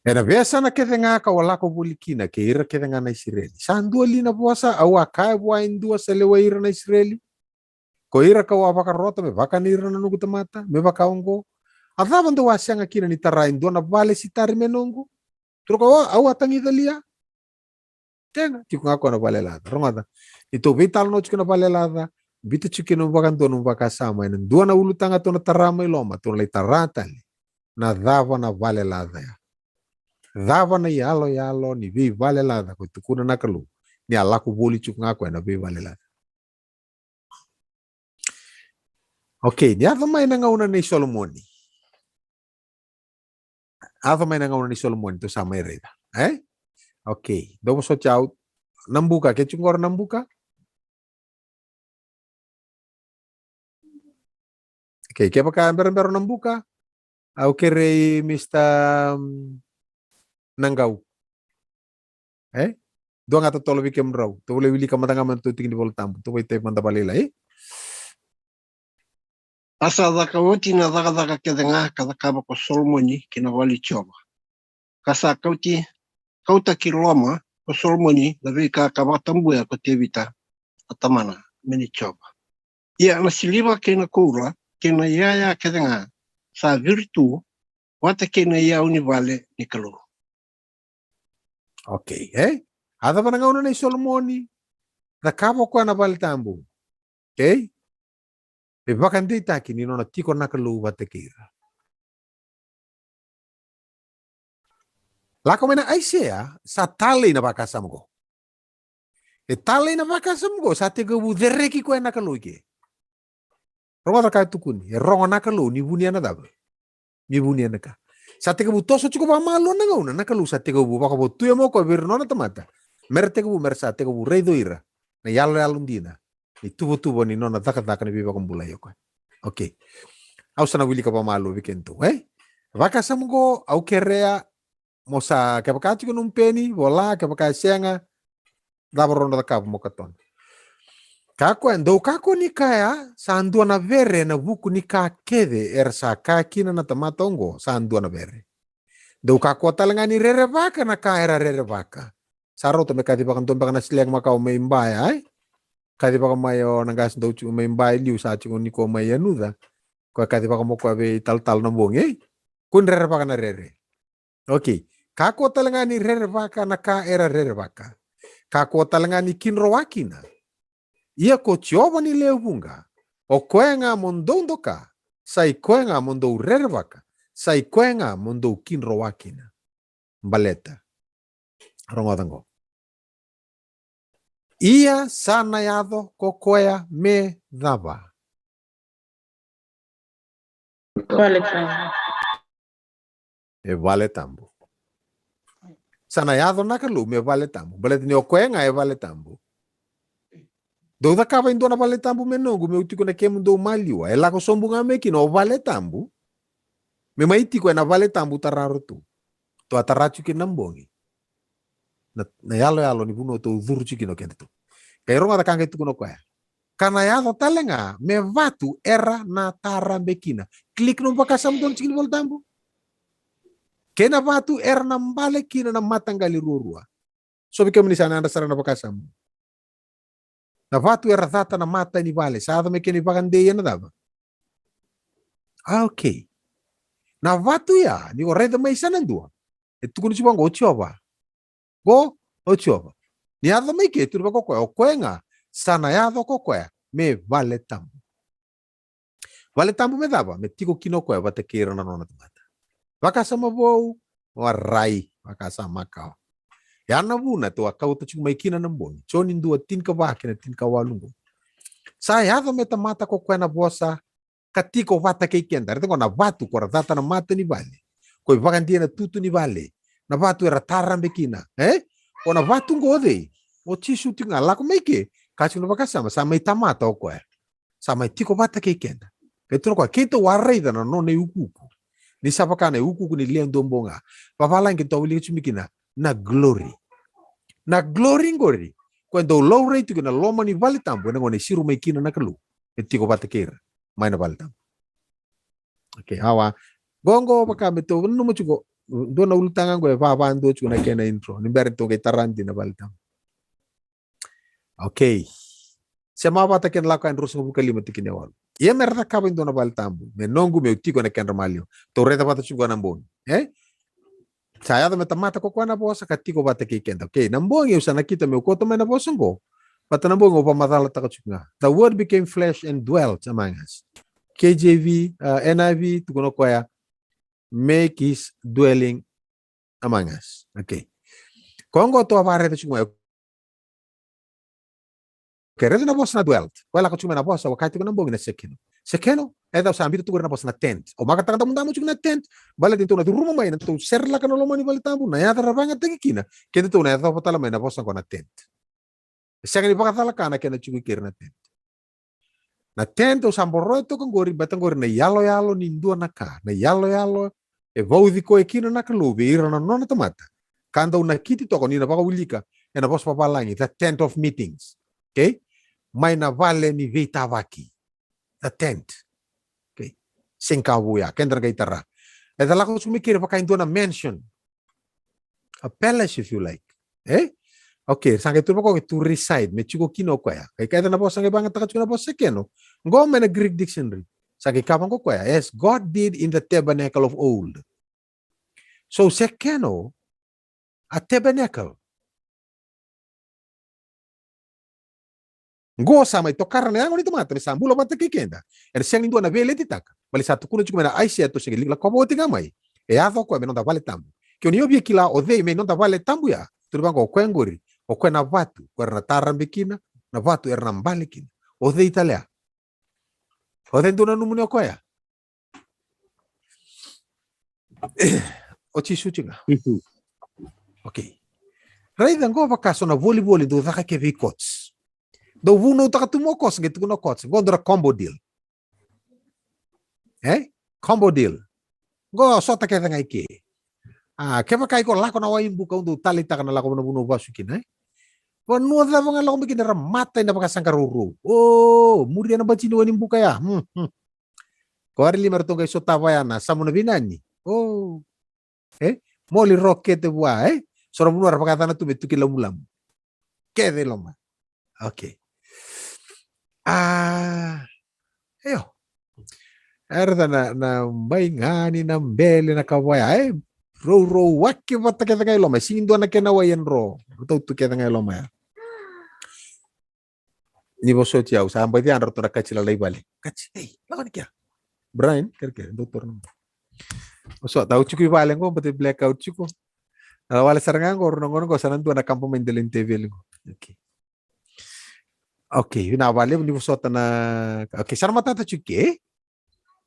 Ena veiyasana kece ga ka o lako voli kina kei ira kece ga na Isireli. Sa dua li na vosa au a kaya vua e dua sa lewai ira na Isireli? Ko ira kau a vakarota me vakani ira na noqu tamata, me vaka oqo. A cava dou a sega kina ni tara e dua na vale sitari me noqu? Turaga, au a tagica lia? Tega, tiko ga koya na vale laca. Rogoca. Ni tou veitalanoa tiko na vale laca, biuta tiko kina nomu vakadua, nomu vakasama, ena dua na ulutaga tou na tara mai loma, tou na lai tara tale. Na cava na vale laca ya? Cava na iyaloyalo ni veivale laca ko tukuna na Kalou ni a lako voli tiko ga koya na veivale laca? Okay, ni yaco mai na gauna nei Solomoni. Yaco mai na gauna nei Solomoni, tou sa mai raica. E? Okay, dou vosoti au. Nabuka, ke tiko qori Nabuka? Okay, kevaka berabera Nabuka, au kerei Mister, um, Naqau. E? Dua ga totolo vei kemudrau. Tou lai wilika mada ga mai na tou tiki ni Vola Tabu. Tou vaitai mada vakalailai. A sa caka oti na cakacaka kece ga ka cakava ko Solomoni ki na vale i Jiova. Ka sa kauti, kauta ki loma ko Solomoni na veika ka vakatabuya ko Tevita na tamana me nei Jiova. Ia na siliva kei na koula kei na iyaya kece ga sa viritu vata kei na iyau ni vale ni Kalou. Okay, e? A cava na gauna nei Solomoni? Cakava o koya na vale tabu. Okay? E vakadeitaki ni nona tiko na Kalou vata kei ira. Lako mai na Aisea, sa talei na vakasama qo. E talei na vakasama qo, sa tekivu cereki koya na Kalou i ke. Rogoca ka tukuni, e rogo na Kalou ni vunia na cava? Ni vunia na ka. Sa tekivu toso tiko vakamalua na gauna, na Kalou sa tekivu vakavotuya mai o koya vei ira na nona tamata. Mera tekivu, mera sa tekivu raici ira na iyaloyalo dina ni tuvatuva ni nona cakacaka ni veivakabulai o koya. Okay. Au sa na wilika vakamalua vei kedatou, e? Vakasama qo, au kerea mo sa, kevaka tiko nomu peni, vola, kevaka e sega, cava rau na cakava mo katona. Kakua, dou kakua ni kaya, sa dua na vere ena vuku ni ka kece era sa kaya kina na tamata oqo, sa dua na vere. Dou kakua tale ga ni rerevaka na ka era rerevaka. Sa rauta me kacivaka dua beka na slang makawa mai Baya, e? Kacivaka mai o na qase dau tiko mai Baya liu sa tiko ni ko mai Yanuca. Ko e kacivaka mo koya vei talatala na bogi, e? Kua ni rerevaka na rere. Okay. Kakua tale ga ni rerevaka na ka era rerevaka. Kakua tale ga ni kidrowa kina. Ia ko Jiova ni lewe vuqa, o koya ga mo dou doka, sa i koya ga mo dou rerevaka, sa i koya ga mo dou kidrowa kina. Baleta. Rogoca qo. Ia sa na yaco ko koya me cava? Vale tabu. E vale tabu. Sa na yaco na Kalou me vale tabu. Baleta ni o koya ga e vale tabu. Dou cakava e dua na vale tabu me noqu, meu tiko na kemudou maliwa. E lako sobu ga mai kina o vale tabu. Me mai tiko ena vale tabu tara ratou. Tou a tara tiko kina na bogi. Na, na yaloyalo ni vanua tou curu tiko kina o kedatou. Qai rogoca ka qai tukuna o koya. Ka na yaco tale ga me vatu era na tarabe kina. Click nomu vakasama donu tiko ni Vola Tabu. Kei na vatu era na bale kina na mataqali ruarua. So vei kemuni sa na yadra sara na vakasama. Na vatu era cata na mata ni vale. Sa yaco me kena ivakadei ena cava? Ah, okay. Na vatu ya, ni ko raica mai sa na dua. E tukuni tiko vaqo o Jiova. Qo o Jiova. Ni yaco mai ke, tukuna vaqo o koya, o koya ga, sa na yaco ko koya me vale tabu. Vale tabu me cava? Me tiko kina o koya vata kei ira na nona tamata. Vakasama vou, warai, vakasama makawa. Ya na vuna tou a kauta tiko mai kina na bogi. Joni dua tinikava kei na tinikawalu qo. Sa yaco me tamata ko koya na vosa, ka tiko vata kei keda. Raica qo na vatu ko ra cata na mata ni vale. Ko ivakadia na tutu ni vale. Na vatu era tarabe kina, e? O na vatu qo o cei? O Jisu tiko ga lako mai ke. Ka tiko na vakasama, sa mai tamata o koya. Sa mai tiko vata kei keda. Kei tiko na koya, keitou a raica na nona iukuuku. Ni sa vaka na iukuuku ni lewe duabau ga. Vavalagi keitou wilika tiko mai kina na glory. Na glory qori, koya dau laurai tiko ena loma ni vale tabu ena gauna e siro mai kina na Kalou me tiko vata kei ira mai na vale tabu. Okay, awa. Qo, qo vaka me tou nanuma tiko, dua na ulutaga qo e vava dua tiko na kena intro ni bera ni tou qai tara dina na vale tabu. Okay. Sema vata kei na Lako Yani ruasagavulu ka lima tikina e walu. Ia me ra cakava e dua na vale tabu me noqu, meu tiko ena kedra maliwa. Tou raica vata tiko na bogi, e? Sa yaco me tamata ko koya na vosa ka tiko vata kei keda. Okay, na bogi au sa nakita meu kauta mai na vosa qo. Vata na bogi au vakamacalataka tiko ga. The word became flesh and dwelt among us. K J V, uh, N I V, tukuna o koya, make his dwelling among us. Okay. Koya qo tou a vakaraica tiko mai. Okay, raica na vosa na dwelt. Koya lako tiko mai na vosa, au kaya tiko na bogi na sekeno. Sekeno, e dau sa biuta tu qori na vosa na tent. Au makataka damudamu tiko na tent. Baleta ni tou na curuma mai, na tou serelaka na loma ni vale tabu, na yaca ra vakayagataki kina, kedatou na yacova tale mai na vosa qo na tent. E sega ni vakacalaka na kena tiko i keri na tent. Na tent au sa boroya toka qori, baleta qori na iyaloyalo ni dua na ka, na iyaloyalo e vauci koya kina na Kalou vei ira na nona tamata. Ka dau nakiti toka ni na vakawilika ena vosa vavalagi, the tent of meetings. Okay? Mai na vale ni veitavaki. The tent. Okay? Sega vou ya, keda na qai tara. E da lako tiko mai keri vaka e dua na mansion. A palace, if you like. E? Okay, sa qai tukuna vaka qo, to reside, me tiko kina o koya. Kai keda na vosa qai vakayagataka tiko na vosa sekeno. Qo mai na Greek dictionary. Sa qai kaya vaka qo o koya, as God did in the tabernacle of old. So sekeno, a tabernacle. Qo sa mai tokara na yago ni tamata me sa bula vata kei keda. Ena sega ni dua na veiletitaka. Baleta sa tukuna tiko mai na Aisea, tou sega ni lakova oti ga mai. E yaco o koya me noda vale tabu. Ke o ni o via kila o cei me noda vale tabu ya, tukuna vaka qo o koya qori, o koya na vatu ko era na tarabe kina, na vatu era na bale kina. O cei tale ya? O cei dou nanuma ni o koya? O Jisu tiko ga. Jisu. Okay. Raica qo vaka so na volivoli dou caka kece i courts. Dou vunautaka tu mai o courts, qai tukuna o courts, qo dua na combo deal. E? Combo deal. Qo sota kece ga i ke. A, kevaka iko lako na Waibuka, au dau taleitaka na lako na vanua au vasu kina, e? Vanua cava ga lako mai kina era matai na vakasaqarourou. O, muria na bati ni Waibuka ya. Hmm, hmm. Ko ari lima eratou qai sotava ya na samu na vinani. O. E? Moli rokete vua, e? So na vanua era vakayacana tu me tuki lamulamu. Kece i loma. Okay. A, io. Era ta na, na baigani, na bele, na ka vaya, e? Rourou wake vata kece ga i loma. Sigi dua na kena wai e dro. Ratou tu kece ga i loma ya. Ni vosoti au, sa baci yadra ratou na kati lalai vale. Kati, ei, lako ni kea. Brian, kerekere, dou toro na. Vosota, au tiko i vale qo, bati blackout tiko. A, wale sara ga qo, rau na gone qo, sa na dua na kaba mai dela ni teveli qo. Okay. Okay, vinaka vakalevu ni vosota na, okay, sa na matata tiko ke.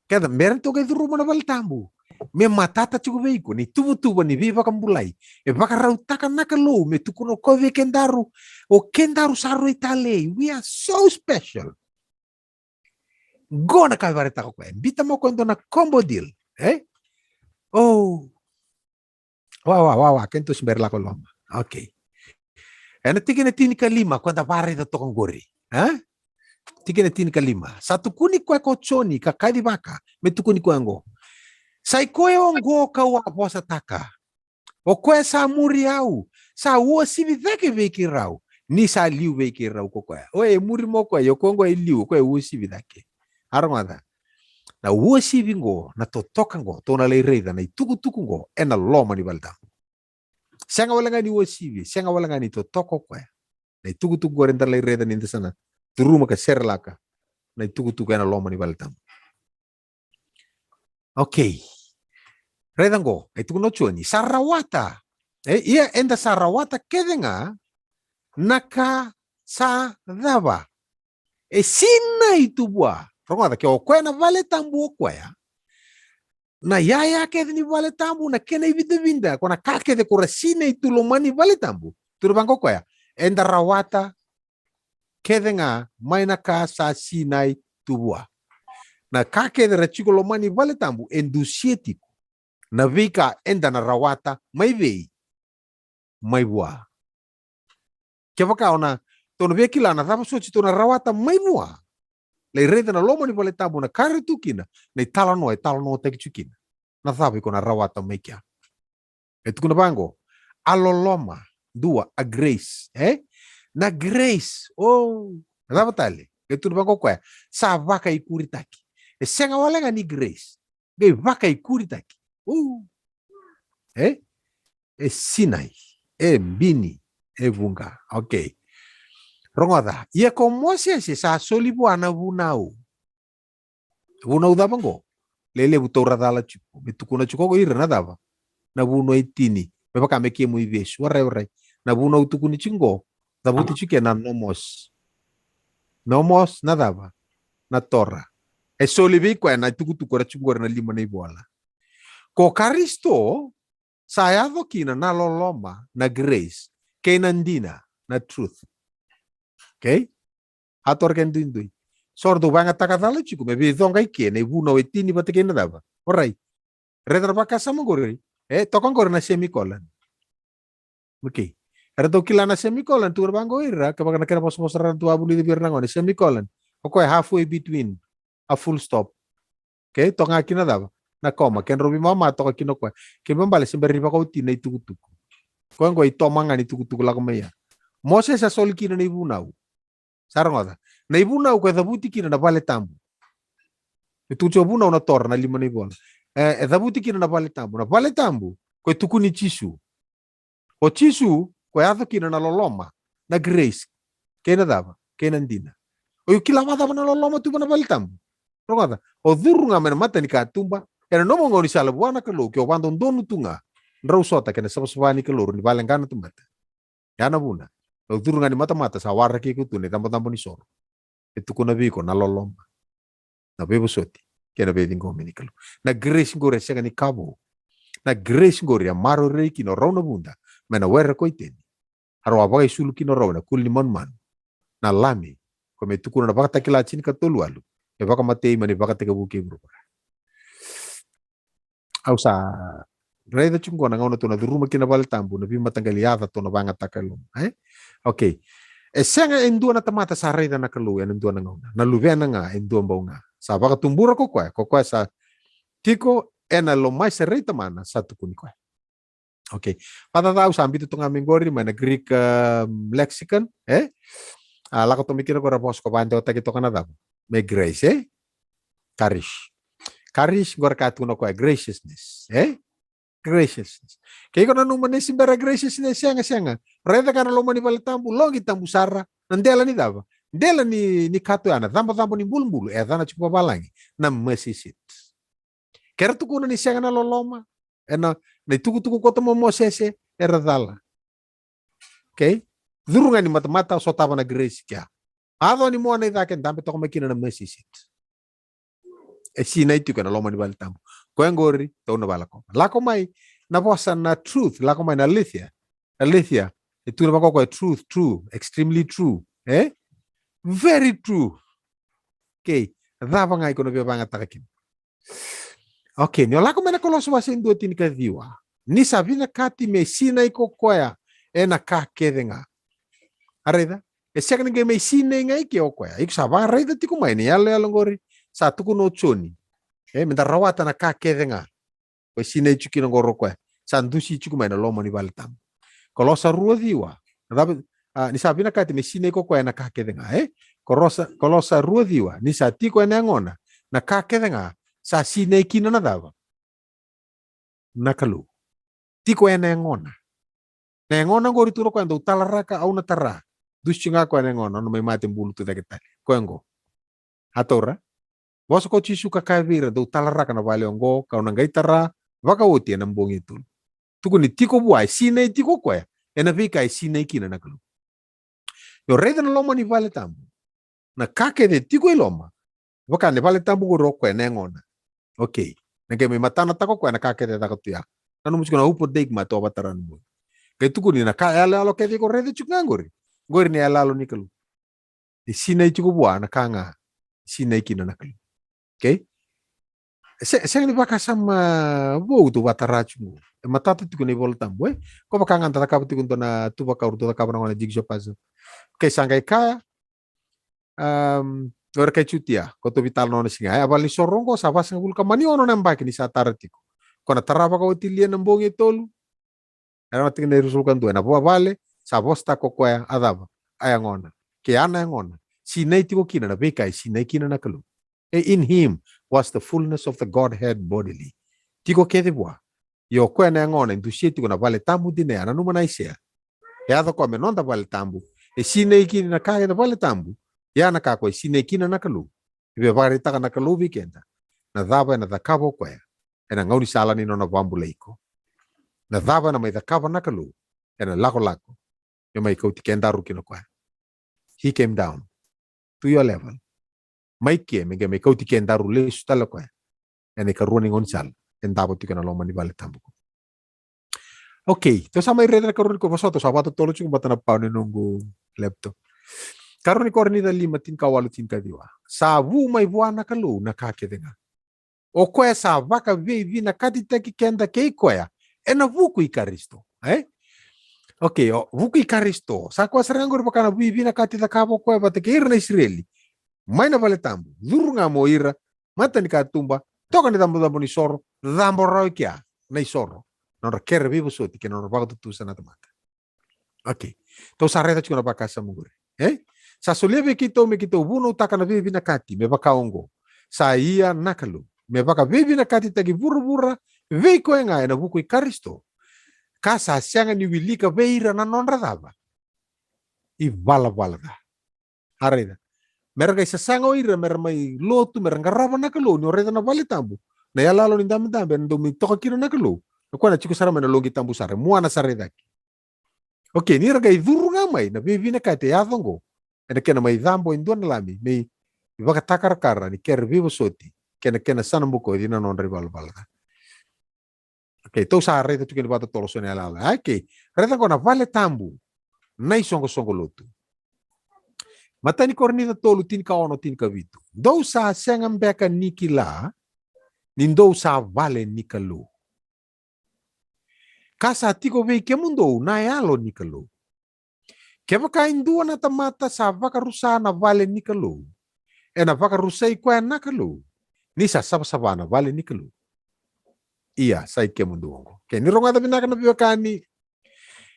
Keda, me ratou qai curuma na vale tabu. Me matata tiko vei iko, ni tuvatuva ni veivakabulai. E vakarautaka na Kalou, me tukuna o koya vei kedaru, o kedaru sa rui talei. We are so special. Qo na ka e vakaraitaka o koya. Biuta mai o koya e dua na combo deal. E? O. Wa, wa, wa, wa, kena tou se bera lako loma. Okay. Ena tikina tinikalima, koya da vakaraica toka qori. E? Tikina tinikalima. Sa tukuni koya ko Joni, ka kacivaka, me tukuni koya qo. Sa i koya oqo kau a vosataka. O koya sa muri au, sa uasivi cake vei keirau, ni sa liu vei keirau ko koya. O e muri mo koya, o koya qo e liu, o koya e uasivi cake. A rogoca. Na uasivi qo, na totoka qo, tou na lai raica na itukutuku qo ena loma ni vale tabu. Sega wale ga ni uasivi, sega wale ga ni totoka o koya. Na itukutuku qori eda lai raica ni da sa na curuma ka serelaka na itukutuku ena loma ni vale tabu. Okay. Raica qo, e tukuna o Joni, sa rawata. E, ia eda sa rawata kece ga na ka sa cava? E sinai tu vua. Rogoca, ke o koya na vale tabu o koya. Na yaya kece ni vale tabu, na kena ividavida, ko na ka kece ko ra sinai tu loma ni vale tabu. Tukuna vaka o koya, eda rawata kece ga mai na ka sa sinai tu vua. Na ka kece ra tiko loma ni vale tabu, e dusia tiko. Na veika eda na rawata mai vei? Mai vua. Kevaka o na, tou na via kila na cava soti tou na rawata mai vua. Lai raica na loma ni vale tabu na ka e tu kina na italanoa, e talanoataki tu kina na cava iko na rawata mai kea. E tukuna vaqo, a loloma, dua, a grace, e? Na grace, o, na cava tale? E tukuna vaqo koya, sa vakaikuritaki. E sega wale ga ni grace, qai vakaikuritaki. O. E? E sinai, e bini, e vuqa. Okay. Rogoca, ia ko Mosese sa soli vua na vunau. Vunau cava qo? Lelevu taura cala tiko. Me tukuna tiko ko ira na cava? Na vunau e tini. Me vaka me kemu ivesu. Warai, warai. Na vunau tukuni tiko qo. Cavuti tiko na nomos. Nomos na cava? Na Tora. E soli vei koya na itukutuku era tiko qori na lima na ivola. Ko Karisito, sa yaco kina na loloma, na grace, kei na dina, na truth. Okay? A tora kena duidui. So ratou vakayagataka cala tiko me veicoqa i ke na ivunau e tini vata kei na cava. Orai. Raica na vakasama qori. E toka qori na semicolon. Okay. Eratou kila na semicolon, tukuna vaqo ira, kevaka na kena vosavosa ra tu a vulici vei ira na gone, semicolon. O koya halfway between a full stop. Okay, toka ga kina cava? Na koma. Kedrau veimama toka kina o koya. Kena ibalebale se bera ni vakaoti na itukutuku. Koya qo e toma ga ni tukutuku lako mai ya. Mosese a soli kina na ivunau. Sa rogoca. Na ivunau koya e cavuti kina na vale tabu. E tukuni tiko vunau na Tora na lima na ivola. E, e cavuti kina na vale tabu. Na vale tabu koya e tukuni Jisu. O Jisu, koya yaco kina na loloma, na grace, kei na cava, kei na dina. O iko kila vakacava na loloma tu va na vale tabu? Rogoca, o curu ga mai na mata ni katuba, ena nomu gaunisala vua na Kalou, ke o vakadodonu tu ga, drau sota kei na savasava ni Kalou, ni vale ga na tamata. Ya na vuna, o curu ga ni matamata sa waraki iko tu na icabocabo ni soro. E tukuna vei iko na loloma, na veivosoti, kei na veiciqomi ni Kalou. Na grace qori e sega ni ka vou. Na grace qori e maroroi kina o rau na vuda mai na were ko Iteni. A rau a vakaisulu kina o rau ena kuli ni manumanu. Na Lami, ko me tukuna na Vakatakila tinikatolu walu, e vakamatei mai na ivakatekivu kei vuravura. Au sa raica tiko qo na gauna tou na curuma kina vale tabu, na veimataqali yaca tou na vakayagataka e loma, e? Okay. E sega e dua na tamata sa raica na Kalou ena dua na gauna. Na Luvena ga e dua bau ga. Sa vakatubura ko koya, ko koya sa tiko ena lomaisere i Tamana, sa tukuni koya. Okay. Vacava au sa biuta toka ga mai qori mai na Greek, um, lexicon, e? A lako toka mai kina qori a vosa ko vakadewataki toka na cava? Me grace, e? Charis. Charis qori ka tukuna o koya graciousness, e? Graciousness. Ke iko nanuma ni se bera graciousness, sega, sega. Raica ga na loma ni vale tabu, loqi tabu sara, na dela ni cava? Dela ni, ni kato ya, na cabocabo ni bulubulu, e yacana tiko vavalagi na mercy seat. Ke ra tukuna ni sega na loloma, ena, na itukutuku koto mai o Mosese, era cala. Okay? Curu ga ni matamata, sotava na grace kea. A yaco ni mua na icake, dabe toka mai kina na mercy seat. E sinai tiko ena loma ni vale tabu. Koya qori, tou na vale ko. Lako mai na vosa na truth, lako mai na aletheia. Aletheia, e tukuna vaka o koya, truth, true, extremely true. E? Very true. Okay, cava ga iko na via vakayagataka kina. Okay, ni o lako mai na Kolosa wase e dua tinikaciwa. Ni sa vinakati me sinai ko koya ena ka kece ga. A raica, e sega ni qai mai sinai ga i ke o koya. Iko sa vakaraica tiko mai ni yaloyalo qori, sa tukuna o Joni. E, meda rawata na ka kece ga. Ko e sinai tiko kina qori o koya. Sa dusi tiko mai na loma ni vale tabu. Kolosa rua ciwa. Na cava, a, ni sa vinakati me sinai ko koya ena ka kece ga, e? Kolosa, Kolosa rua ciwa. Ni sa tiko ena yagona na ka kece ga, sa sinai kina na cava? Na Kalou. Tiko ena yagona. Na yagona qori tu na koya dau talaraka, au na tara. Dusi ga koya na yagona, au na mai mate bulu tu cake tale. Koya qo. A taura. Vosa ko Jisu ka kaya vei ira, dou talaraka na vale oqo, kau na qai tara vakaoti ena bogi e tolu. Tukuni tiko vua, e sinai tiko koya ena veika e sinai kina na Kalou. Ni o raica na loma ni vale tabu, na ka kece tiko i loma, vaka na vale tabu qori o koya na yagona. Okay. Na qai mai matanataka o koya na ka kece e caka tu ya. Nanuma tiko na upo dake ma tovatara na bogi. Qai tukuni na ka yaloyalo kece iko raica tiko ga qori. Qori na yaloyalo ni Kalou. E sinai tiko vua na ka ga e sinai kina na Kalou. Okay? Se, sega ni vakasama vou tou vakatara tiko qo. E matata tiko na iVola Tabu, e? Ko vaka ga da cakava tiko dua na tuvakau ratou cakava na gone na jigsaw puzzle. Ke sa qai kaya, um, o ira kai Jutia, ko tou veitalanoa na siga, e, a valenisoro oqo sa vasagavulu ka mani ono na yabaki ni sa tara tiko. Ko na tara vakaotilia na bogi e tolu. Era na tikina e ruasagavulu ka dua, ena vale sa vosataka ko koya a cava? A yagona. Ke a na yagona, sinai tiko kina na veika e sinai kina na Kalou. E, in him was the fullness of the Godhead bodily. Tiko kece vua. Ia o koya na yagona e dusia tiko na vale tabu dina ya, nanuma na Aisea. E yaco koya me noda vale tabu. E sinai kina na ka ena vale tabu. Ia na ka koya e sinai kina na Kalou. E via vakaraitaka na Kalou vei keda na cava ena cakava o koya ena gaunisala ni nona vakabulai iko. Na cava ena mai cakava na Kalou ena lakolako me mai kauti kedaru kina o koya. He came down to your level. Mai ke me qai mai kauti kedaru lesu tale o koya ena ikarua ni gaunisala e davo tiko ena loma ni vale tabu. Okay, tou sa mai raica na ikarua ni Kor-, vosota, tou sa vakatotolo tiko, bata na pau ni noqu laptop. Ikarua ni Korinica lima, tinikawalu, tinikaciwa. Sa vu mai vua na Kalou na ka kece ga. O koya sa vakaveivinakatitaki keda kei koya ena vuku i Karisito. E? Okay, o vuku i Karisito. Sa koya sara ga qori vaka na veivinakati cakava o koya vata kei ira na Isireli mai na vale tabu. Curu ga mo ira, matanikatuba, toka ni cabocabo ni soro, cabo rawa i kea na isoro. Na nodra kere veivosoti kei na nodra vakatutusa na tamata. Okay. Tou sa raica tiko na vakasama qori. E? Sa solia vei keitou me keitou vunautaka na veivinakati me vaka oqo. Sa ia na Kalou me vakaveivinakatitaki vuravura vei koya ga ena vuku i Karisito. Ka sa sega ni wilika vei ira na nodra cava? Ivalavala ca. A raica. Mera qai sasaga o ira mera mai lotu, mera qarava na Kalou, ni o raica na vale tabu, na iyaloyalo ni dabedabe ena dau mai toka kina na Kalou. Na koya na tiko sara mai na loqi tabu sara, e muana sara i cake. Okay, ni ra qai curu ga mai na veivinakati e yaco oqo ena kena mai cabo e dua na lami me ivakatakarakara ni kere veivosoti kei na kena sana bokoci na nodra ivalavala ca. Okay, tou sa raica tiko ni vakatotolo so na iyaloyalo. Okay, raica oqo na vale tabu, na isoqosoqo lotu. Matai ni Korinica tolu, tinikaono, tinikavitu. Dou sa sega beka ni kila ni dou sa vale ni Kalou, ka sa tiko vei kemudou na Yalo ni Kalou? Kevaka e dua na tamata sa vakarusa na vale ni Kalou, ena vakarusai koya na Kalou, ni sa savasava na vale ni Kalou. Ia, sa i kemudou oqo. Okay, ni rogoca vinaka na veiwekani.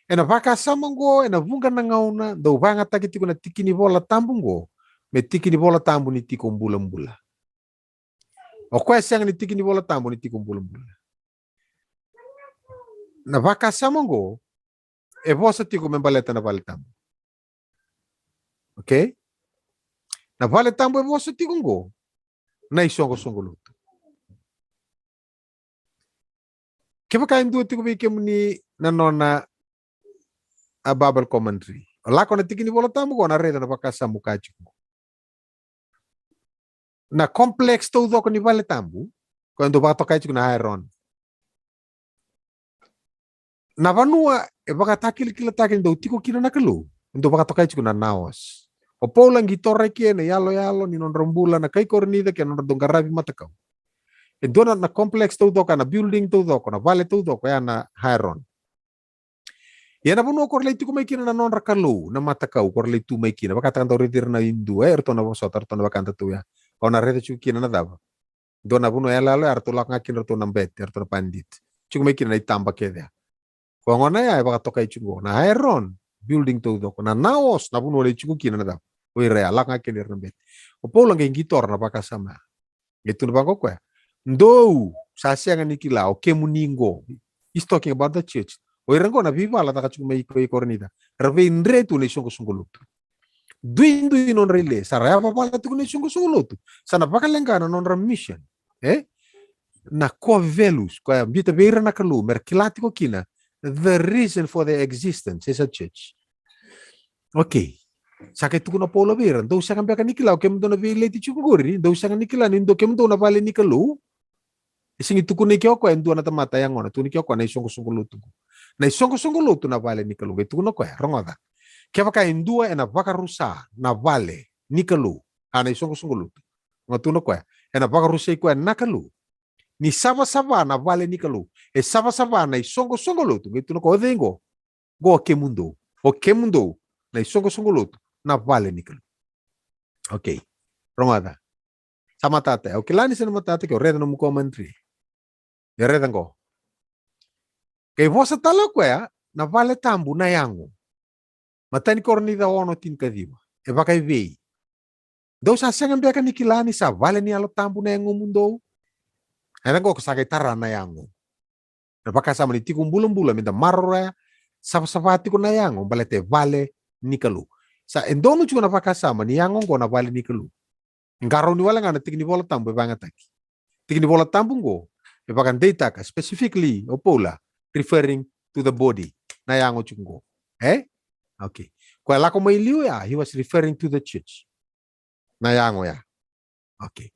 Ena vakasama oqo, ena vuqa na gauna dau vakayagataki tiko na tiki ni Vola Tabu oqo me tiki ni Vola Tabu ni tiko bulabula. O koya sega ni tiki ni Vola Tabu ni tiko bulabula. Na vakasama oqo e vosa tiko me baleta na vale tabu. Okay? Na vale tabu e vosa tiko oqo, na isoqosoqo lotu. Kevaka e dua tiko vei kemuni na nona a Bible commentary, o lako na tiki ni Vola Tabu oqo, na raica na vakasama ka tiko. Na complex taucoko ni vale tabu, koya dau vakatokai tiko na Aeron. Na vanua e vakatakilakilataki ni dau tiko kina na Kalou, e dau vakatokai tiko na Naos. O Paula qi toraki ena iyaloyalo ni nodra bula na kai Korinica kei na nodra dau qaravi matakau. E dua na, na complex taucoko, na building taucoko, na vale taucoko, ya na Aeron. Ia na vanua ko ra lai tiko mai kina na nodra kalou, na matakau ko ra lai tu mai kina, vakataka dau raici ira na Idu, e, eratou na vosota, eratou na vakadatou ya. O na raica tiko kina na cava? Dua na vanua yaloyalo ya eratou lako ga kina eratou na bete, eratou na pandit. Tiko mai kina na itaba kece ya. Ko gona ya e vakatokai tiko na Aeron, building taucoko, na Naos, na vanua lai tiko kina na cava? O ira ya, lako ga kina ira na bete. O Paula qai qitora na vakasama ya. Qai tukuna vaqo o koya, dou sa sega ni kila, o kemuni qo. He's talking about the church. O ira qo na veivala caka tiko mai ko i Korinica. Ra veidre tu na isoqosoqo lotu. Duidui nodra ile, sa ra yavavala tiko na isoqosoqo lotu. Sa na vakaleqa na nodra mission. E? Na core values koya biuta vei ira na Kalou me ra kila tiko kina the reason for their existence as a church. Okay. Sa qai tukuna o Paula vei ira, dou sega beka ni kila, o kemudou na veileti tiko qori, dou sega ni kila ni dou, kemudou na vale ni Kalou? E sega ni tukuna i ke o koya e dua na tamata yagona, tukuna i ke o koya na isoqosoqo lotu qo. Na isoqosoqo lotu na vale ni Kalou, qai tukuna o koya, rogoca. Kevaka e dua ena vakarusa na vale ni Kalou, a, na isoqosoqo lotu, qai tukuna o koya, ena vakarusai koya na Kalou. Ni savasava na vale ni Kalou. E savasava na isoqosoqo lotu. Qai tukuna o koya, o cei qo? Qo o kemudou. O kemudou na isoqosoqo lotu, na vale ni Kalou. Okay. Rogoca. Sa matata. Au kila ni sa na matata, ke o raica nomu commentary. E raica qo. Qai vosa tale o koya na vale tabu na yago. Matai ni Korinica ono tinikaciwa. E vakaevei? Dou sa sega beka ni kila ni sa vale ni Yalo Tabu na yagomudou? E raica qo, ko sa qai tara na yago. Na vakasama ni tiko bulabula, meda maroroya, savasava tiko na yago, baleta e vale ni Kalou. Sa e donu tiko na vakasama ni yago qo na vale ni Kalou. Qarauni wale ga na tiki ni Vola Tabu e vagataki. Tiki ni Vola Tabu qo e vakadeitaka specifically o Paula, referring to the body, na yago tiko qo. E? Okay. Koya lako mai liu ya, he was referring to the church. Na yago ya. Okay.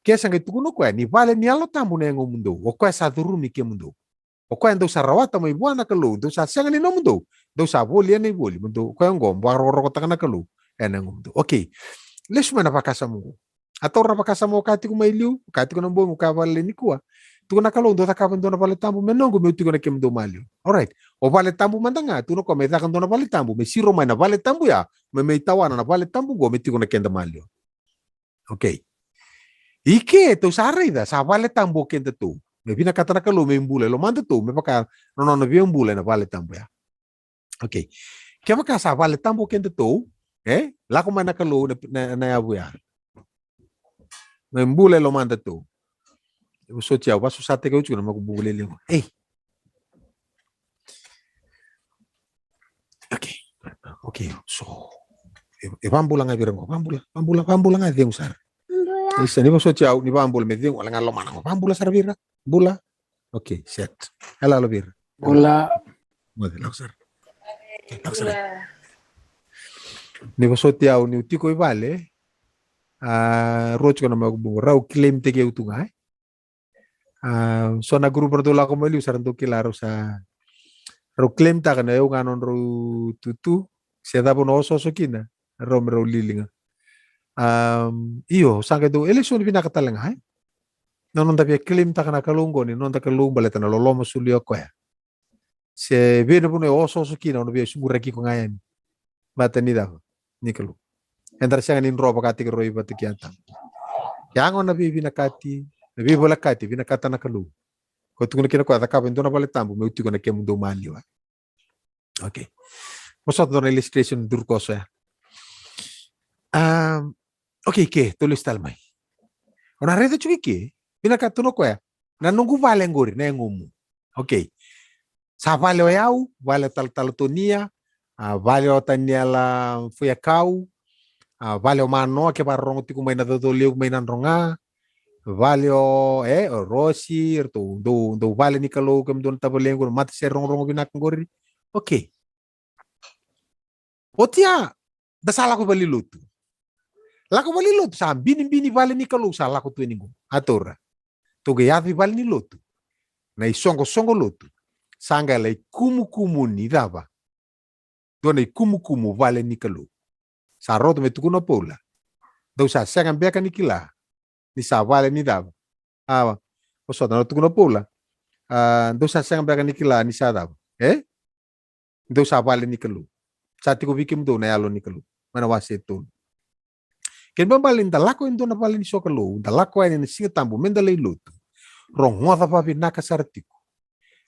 Ke sa qai tukuna o koya ni vale ni Yalo Tabu na yagomudou, o koya sa curumi kemudou. O koya dou sa rawata mai vua na Kalou, dou sa sega ni nomudou, dou sa voli ena ivoli, mo dou, o koya oqo mo vakarokorokotaka na Kalou ena yagomudou. Okay. Lesu mai na vakasama oqo. A taura na vakasama o kaya tiko mai liu, o kaya tiko na bogi, o kaya vale nikua. Tukuna na Kalou, dou cakava e dua na vale tabu me noqu, meu tiko na kemudou maliwa. Alright. O vale tabu mada ga, tukuna o koya me caka dua na vale tabu, me siro mai na vale tabu ya, me, me tawana na vale tabu oqo, me tiko na keda maliwa. Okay. I ke, tou sa raica, sa vale tabu o kedatou. Me vinakata na Kalou me bula e lomadatou, me vaka na nona via bula ena vale tabu ya. Okay. Kevaka sa vale tabu o kedatou, e? Lako mai na Kalou na, na, na yavu ya. Me bula e lomadatou. E vosoti au, vasusataki au tiko na makubuqu lelevu. Ei. Okay. Okay, so. E, e vabula ga vei ira qo. Vabula, vabula, vabula ga cegu sara. Isa, ni vosoti au, ni vabula me cegu, wale ga lomana qo. Vabula sara vei ira. Bula. Okay, set. Hello, hello vei ira. Bula. Moce, lako sara. Lako sara. Ni vosoti au, niu tiko i vale. A, rua tiko na makubuqu. Rau claim taki au tu ga, e? A, so na group ra dau lako mai liu, sa ra dau kila, rau sa, rau claim taka na au ga nodrau tutu, se cava na osooso kina, rau me rau lili ga. Am, io, sa qai dau, e lesu ni vinaka tale ga, e? Na noda via claim taka na Kalou qo, ni noda Kalou baleta na loloma sulu o koya. Se vei na vanua e osooso kina, o na via suburaki iko ga yani. Vata ni cava? Ni Kalou. Eda ra sega ni dro vakataki roi vata ki Atamu. Yago na veivinakati, na veivolekati, vinakata na Kalou. Ko tukuna kina koya, cakava e dua na vale tabu, meu tiko na kemudou maliwa. Okay. Vosota dua na illustration duru koso ya. Um, okay, ke, tou lesu tale mai. O na raica tiko i ke, vinakata na koya, na noqu vale qori, na yagomu. Okay. Sa vale o yau, vale o Talatala Tonia, a, vale o Taniela Fuiakau, a, vale o Manoa, ke vakarorogo tiko mai na Caucau Levu mai Nadroga, vale o, e, o Rosi, eratou dou, dou vale ni Kalou, kemudou na tavalequ, na matasere rogorogo vinaka qori. Okay. Oti ya, da sa lako i valenilotu. Lako i valenilotu, sa binibini vale ni Kalou, sa lako tu yani qo. A taura. Tou qai yaco i valenilotu. Na isoqosoqo lotu. Sa qai lai kumukumu ni cava? Dua na ikumukumu vale ni Kalou. Sa rauta me tukuna o Paula. Dou sa sega beka ni kila. Ni sa vale ni cava? A, vosota, na tukuna o Paula. A, dou sa sega beka ni kila, ni sa cava? E? Dou sa vale ni Kalou. Sa tiko vei kemudou na Yalo ni Kalou. Mai na wase tolu. Kena ibalebale ni da lako e dua na vale ni sokalou, da lako yani ena Siga Tabu, meda lai lotu. Rogoca vavinaka sara tiko.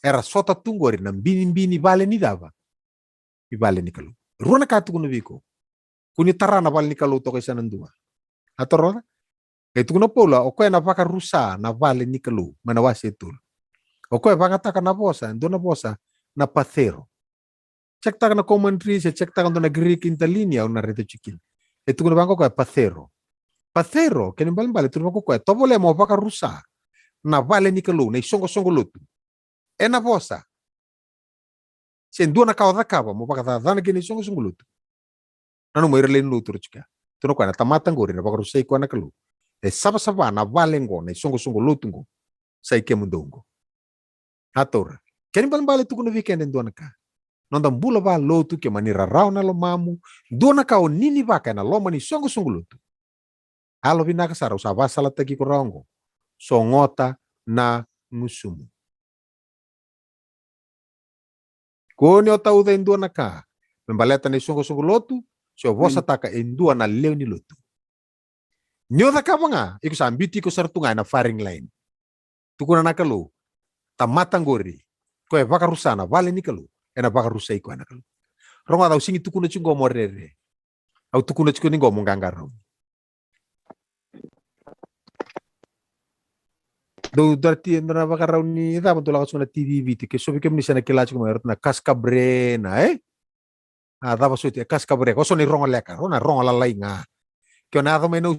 Era sota tu qori na binibini vale ni cava? I vale ni Kalou. Rua na ka tukuna vei iko. Kua ni tara na vale ni Kalou toka i sa na dua. A toroca? Qai tukuna o Paula, o koya na vakarusa na vale ni Kalou, mai na wase tolu. O koya vagataka na vosa, dua na vosa, na pathero. Check taka na commentary, se check taka dua na Greek interlinear, au na raica tiko kina. E tukuna vaqo o koya pathero. Pathero, kena ibalebale, tukuna vaqo o koya, tovolea mo vakarusa na vale ni Kalou, na isoqosoqo lotu. Ena vosa. Se dua na ka o cakava, mo vakacacana kina isoqosoqo lotu. Nanuma ira lai lotu ra tiko ya. Tukuna o koya na tamata qori na vakarusai koya na Kalou. E savasava na vale qo, na isoqosoqo lotu qo. Sa i kemudou qo. A taura. Kena ibalebale tukuna vei keda e dua na ka. Noda bula valotu ke mani rarawa na lomamu. Dua na ka o ninivaka ena loma ni soqosoqo lotu. Yalovinaka sara, au sa vasalataki iko rawa qo. Sogota na gusumu. Ko ni o tauca e dua na ka me baleta na isoqosoqo lotu, se o vosataka e dua na lewe ni lotu. Ni o cakava ga, iko sa biuti iko sara tu ga ena firing line. Tukuna na Kalou, tamata qori, ko e vakarusa na vale ni Kalou, ena vakarusai koya na Kalou. Rogoca, au sigi tukuna tiko qo mo rere. Au tukuna tiko ni qo mo qaqarauni. Dou dua ti, dou na vakarau ni cava, dou lako tiko na T V Viti, ke so vei kemuni sa na kila tiko mai, ratou na Cascabrena, e? A cava soti, e Cascabrena, ko so na irogo leka, ro na rogo lalai ga. Ke o na yaco mai na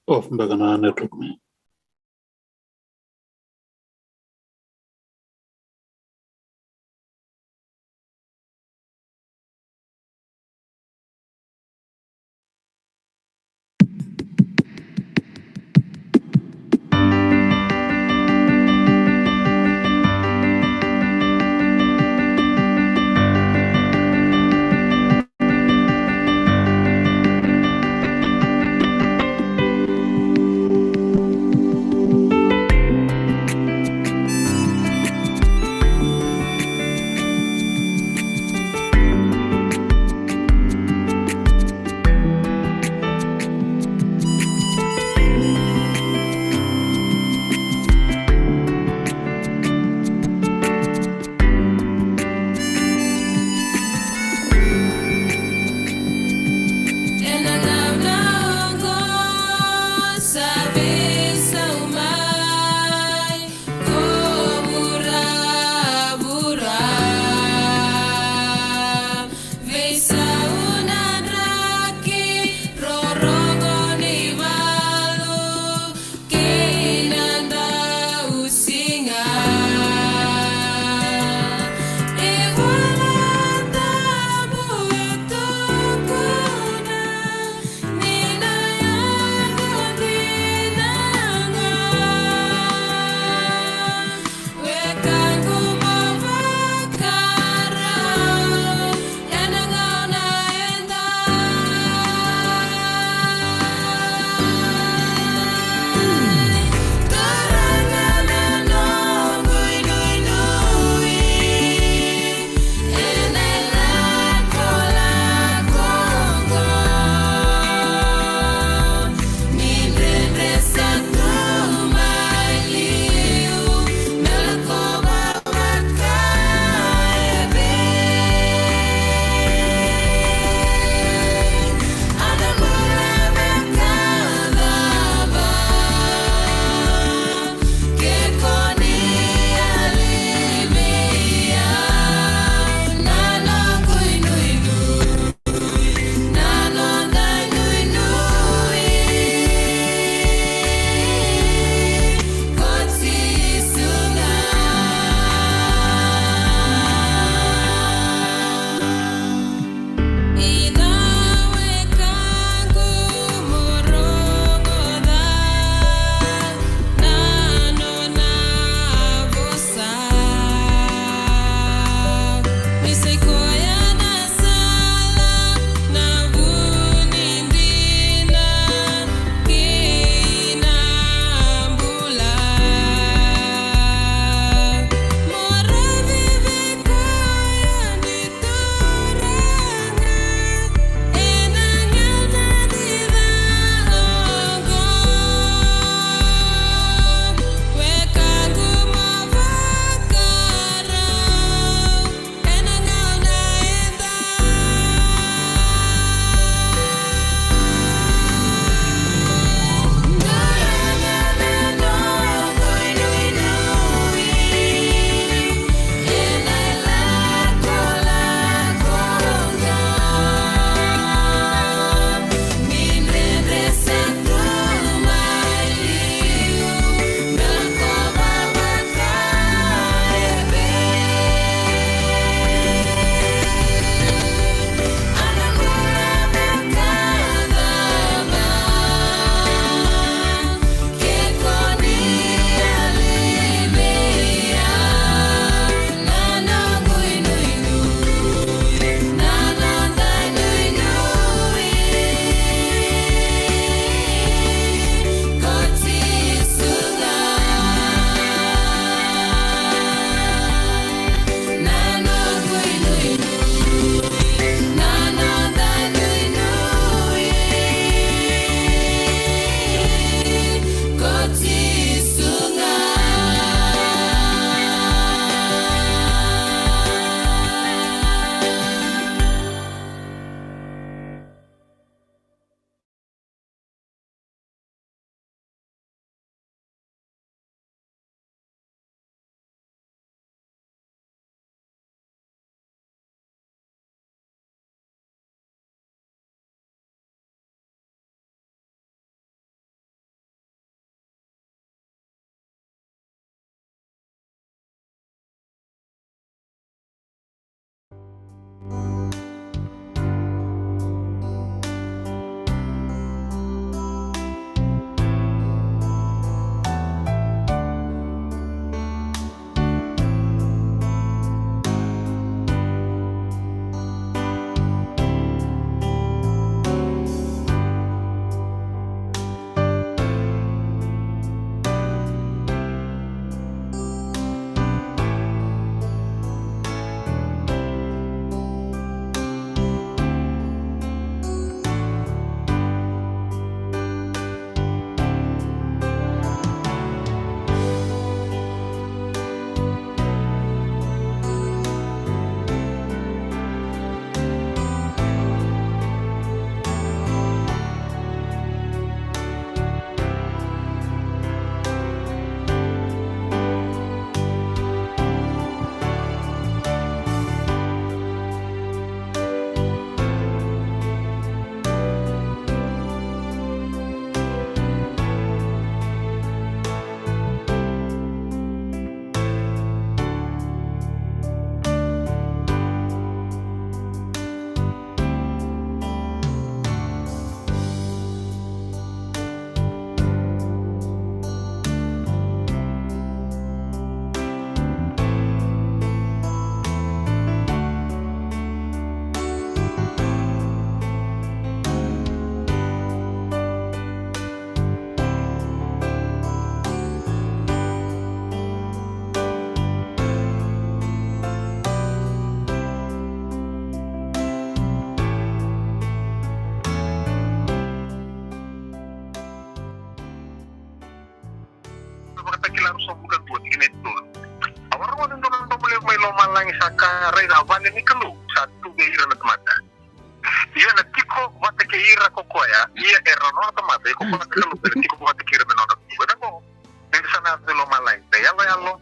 Off beka na network me. sega ni sa ka raica a vale ni Kalou sa tu vei ira na tamata. Ia na tiko vata kei ira ko koya, ia era nona tamata, ia ko koya na Kalou ena tiko vata kei ira me nona tamata. Ena qo, ni da sa na yaco i lomalagi, na iyaloyalo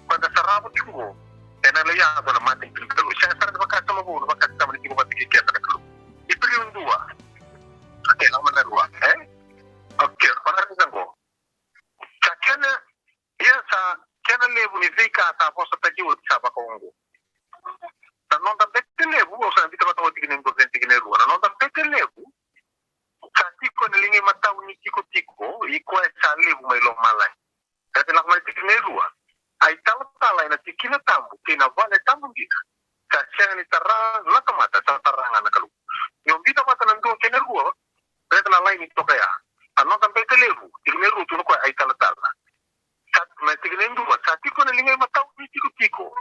koya da sarava tiko qo, ena lai yaco na mata ni Kalou. Sega sara ni vakasama vou na vakasama ni tiko vata kei keda na Kalou. Iperiu dua. Okay, lako mai na rua, e? Okay, o na raica qo. Sa kena, ia sa kena levu ni veika sa vosataki oti sa vakaoqo. Na noda bete levu, au sa biuta vata oti kina e dua, vei na tikina e rua. Na noda bete levu sa tiko ena liga imatau ni tikotiko, i koya sa levu mai lomalagi. Ka e lako mai na tikina e rua. A italatala ena tikina tabu kei na vale tabu dina, sa sega ni tara na tamata, sa tara ga na Kalou. Ni o biuta vata na dua kei na rua, raica na laini toka ya. A noda bete levu, tikina e rua, tukuna o koya a italatala. Sa, na tikina e dua, sa tiko ena liga imatau ni tikotiko.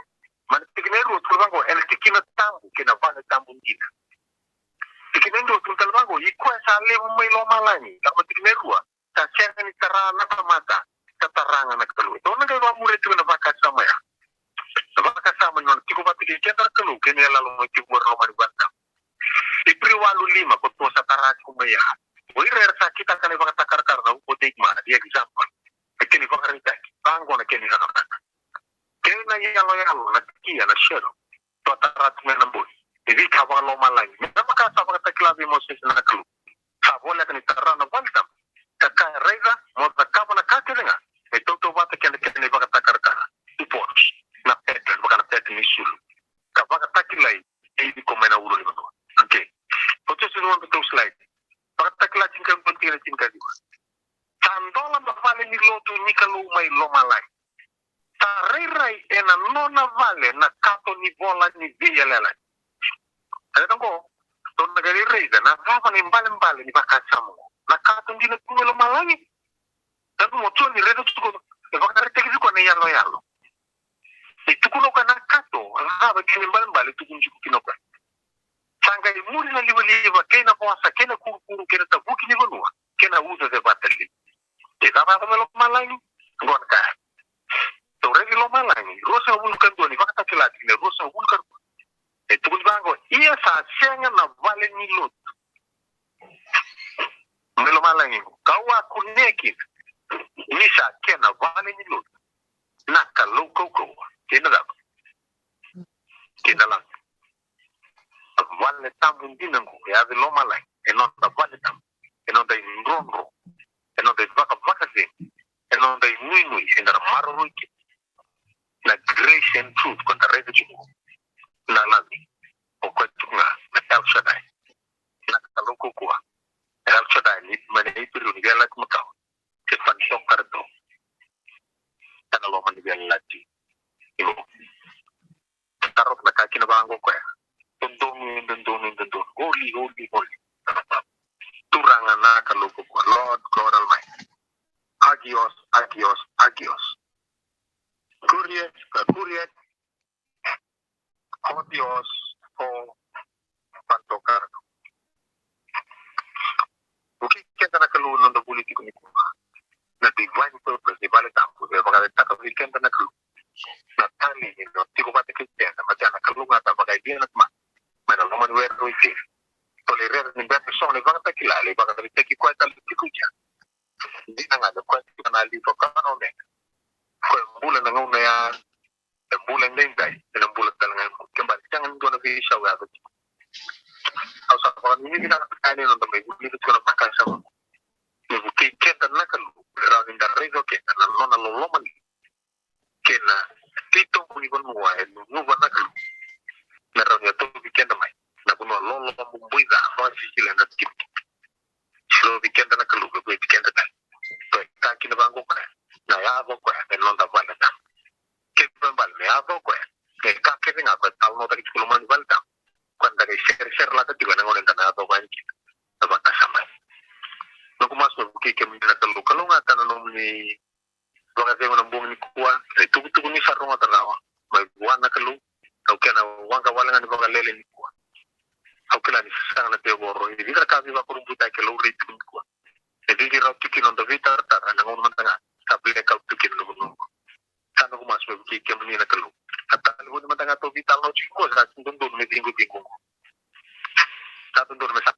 Mai na tikina e rua, tukuna vaqo, ena tikina tabu kei na vale tabu dina. Tikina e dua, tukuna tale vaqo, i koya sa levu mai lomalagi. Lako mai na tikina e rua, sa sega ni tara na tamata, sa tara ga na Kalou. Tou na qai vakamuria tiko na vakasama ya. Na vakasama ni nona tiko vata kei keda na Kalou, kei na iyaloyalo mai tiko vua ena loma ni vale tabu. Iperiu walu lima, ko tou sa tara tiko mai ya. O ira era sa kitaka na ivakatakarakara, na vuku o Deitimara, the example. Na kena ivakaraitaki, vaqo na kena ivakaraitaki. Kei na iyaloyalo, na kia, na shadow. Tou a tara tiko mai na bogi. Ni veika vakalomalagi. Me vaka sa vakatakila vei Mosese na Kalou. Sa voleka ni tara na vale tabu. Ka kaya, raica, mo cakava na ka kece ga e tautauvata kei na kena ivakatakarakara. Two points. Na pattern, vaka na pattern ni sulu. Ka vakatakilai, e iko mai na ulu ni vanua. Okay. Tou sa sulu vata tou slide. Vakatakila tinikadua, tikina tinikaciwa. Sa dola na vale ni lotu ni Kalou mai lomalagi. Sa rairai ena nona vale na kato ni vola ni veiyalayalati. Raica qo, tou na qai raica na cava na ibalebale ni vakasama qo. Na kato dina tu mai lomalagi. Sa nomu Joni, raica tiko, e vakaraitaki tiko na iyaloyalo. E tukuna o koya na kato, a cava kena ibalebale e tukuni tiko kina o koya. Sa qai muri na livaliva kei na vosa, kei na kurukuru, kei na tavuki ni vanua, kei na uca cevata levu. Ke cava yaco mai lomalagi? Qo na ka. Tou raici lomalagi, ruasagavulu ka dua ni Vakatakila tikina e ruasagavulu ka rua. E tukuni vaqo, ia sa sega na vale ni lotu mai lomalagi, kau a kunea kina ni sa kena vale ni lotu na Kalou kaukauwa kei na cava? Kei na lami. Na vale tabu dina qo e yaco i lomalagi, e noda vale tabu, e noda idrodro, e noda ivakavakacegu, e noda inuinui, eda na maroroi kina. Na grace and truth, ko da raica tiko, na lami, o koya tiko ga na El Shaddai. Na Kalou kaukauwa, na El Shaddai, ni mai na Iperiu ni Veiyalayalati Makawa, se Pantokrator. Ena loma ni veiyalayalati. Io. Taro na ka kina vaqo koya. Dodonu, dodonu, dodonu. Holy, holy, holy. Turaga na Kalou kaukauwa. Lord God Almighty. Agios, agios, agios. Kuriet, ka kuriet. Hotios, ho Pantokrator. Vukei keda na Kalou na noda vuli tiko nikua. Na divine purpose ni vale tabu e vakaraitaka vei keda na Kalou. Na talei ni nona tiko vata kei keda, matai na kalougata vakaivei na tamata mai na loma ni were o Iteri. Tou lai rere ni bera ni sogo na Vakatakila, lai vakaraitaki koya tale tiko i kea. Dina ga ni o koya tiko na Alifa ka na Omega. O koya bula na gauna ya, e bula edaidai, ena bula tale ga e muri. Kena ibalebale sega ni dua na veisau e yaco tiko. Au sa vakanuinui vinaka tiko yani ena noda mai vulica tiko na vakasama. Me vukei keda na Kalou, me rawa ni da raica o keda na nona loloma ni kei na titobu ni vanua e nunuva na Kalou. Me rawa ni yatovi keda mai na vanua loloma, boi ca, vakasisila ena tikitiki. Silovi keda na Kalou, me vueti keda tale. Koya e kaya kina vaqo koya, na yaco koya me noda vale tabu. Kena ibalebale me yaco koya, me ka kece ga koya e talanoataki tiko loma ni vale tabu, koya eda qai sereserelaka tiko ena gauna eda na yacova yani kina na vakasama. Noqu masu me vukei kemuni na Kalou, kalougata na nomuni vakacegu ena bogi nikua, na itukutuku ni sa rogoca rawa mai vua na Kalou. Au kila na waqa wale ga ni vakalele nikua. Au kila ni sasaga na tevoro, e vica na ka veivakurabuitaki e laurai tiko nikua. E cici rawa tiko kina noda veitaratara ena gauna mada ga sa blackout tiko kina na vanua. Sa noqu masu me vukei kemuni na Kalou. Ka talevoni mada ga tou veitalanoa tiko, sa dodonu me ciqociqo. Sa dodonu me sa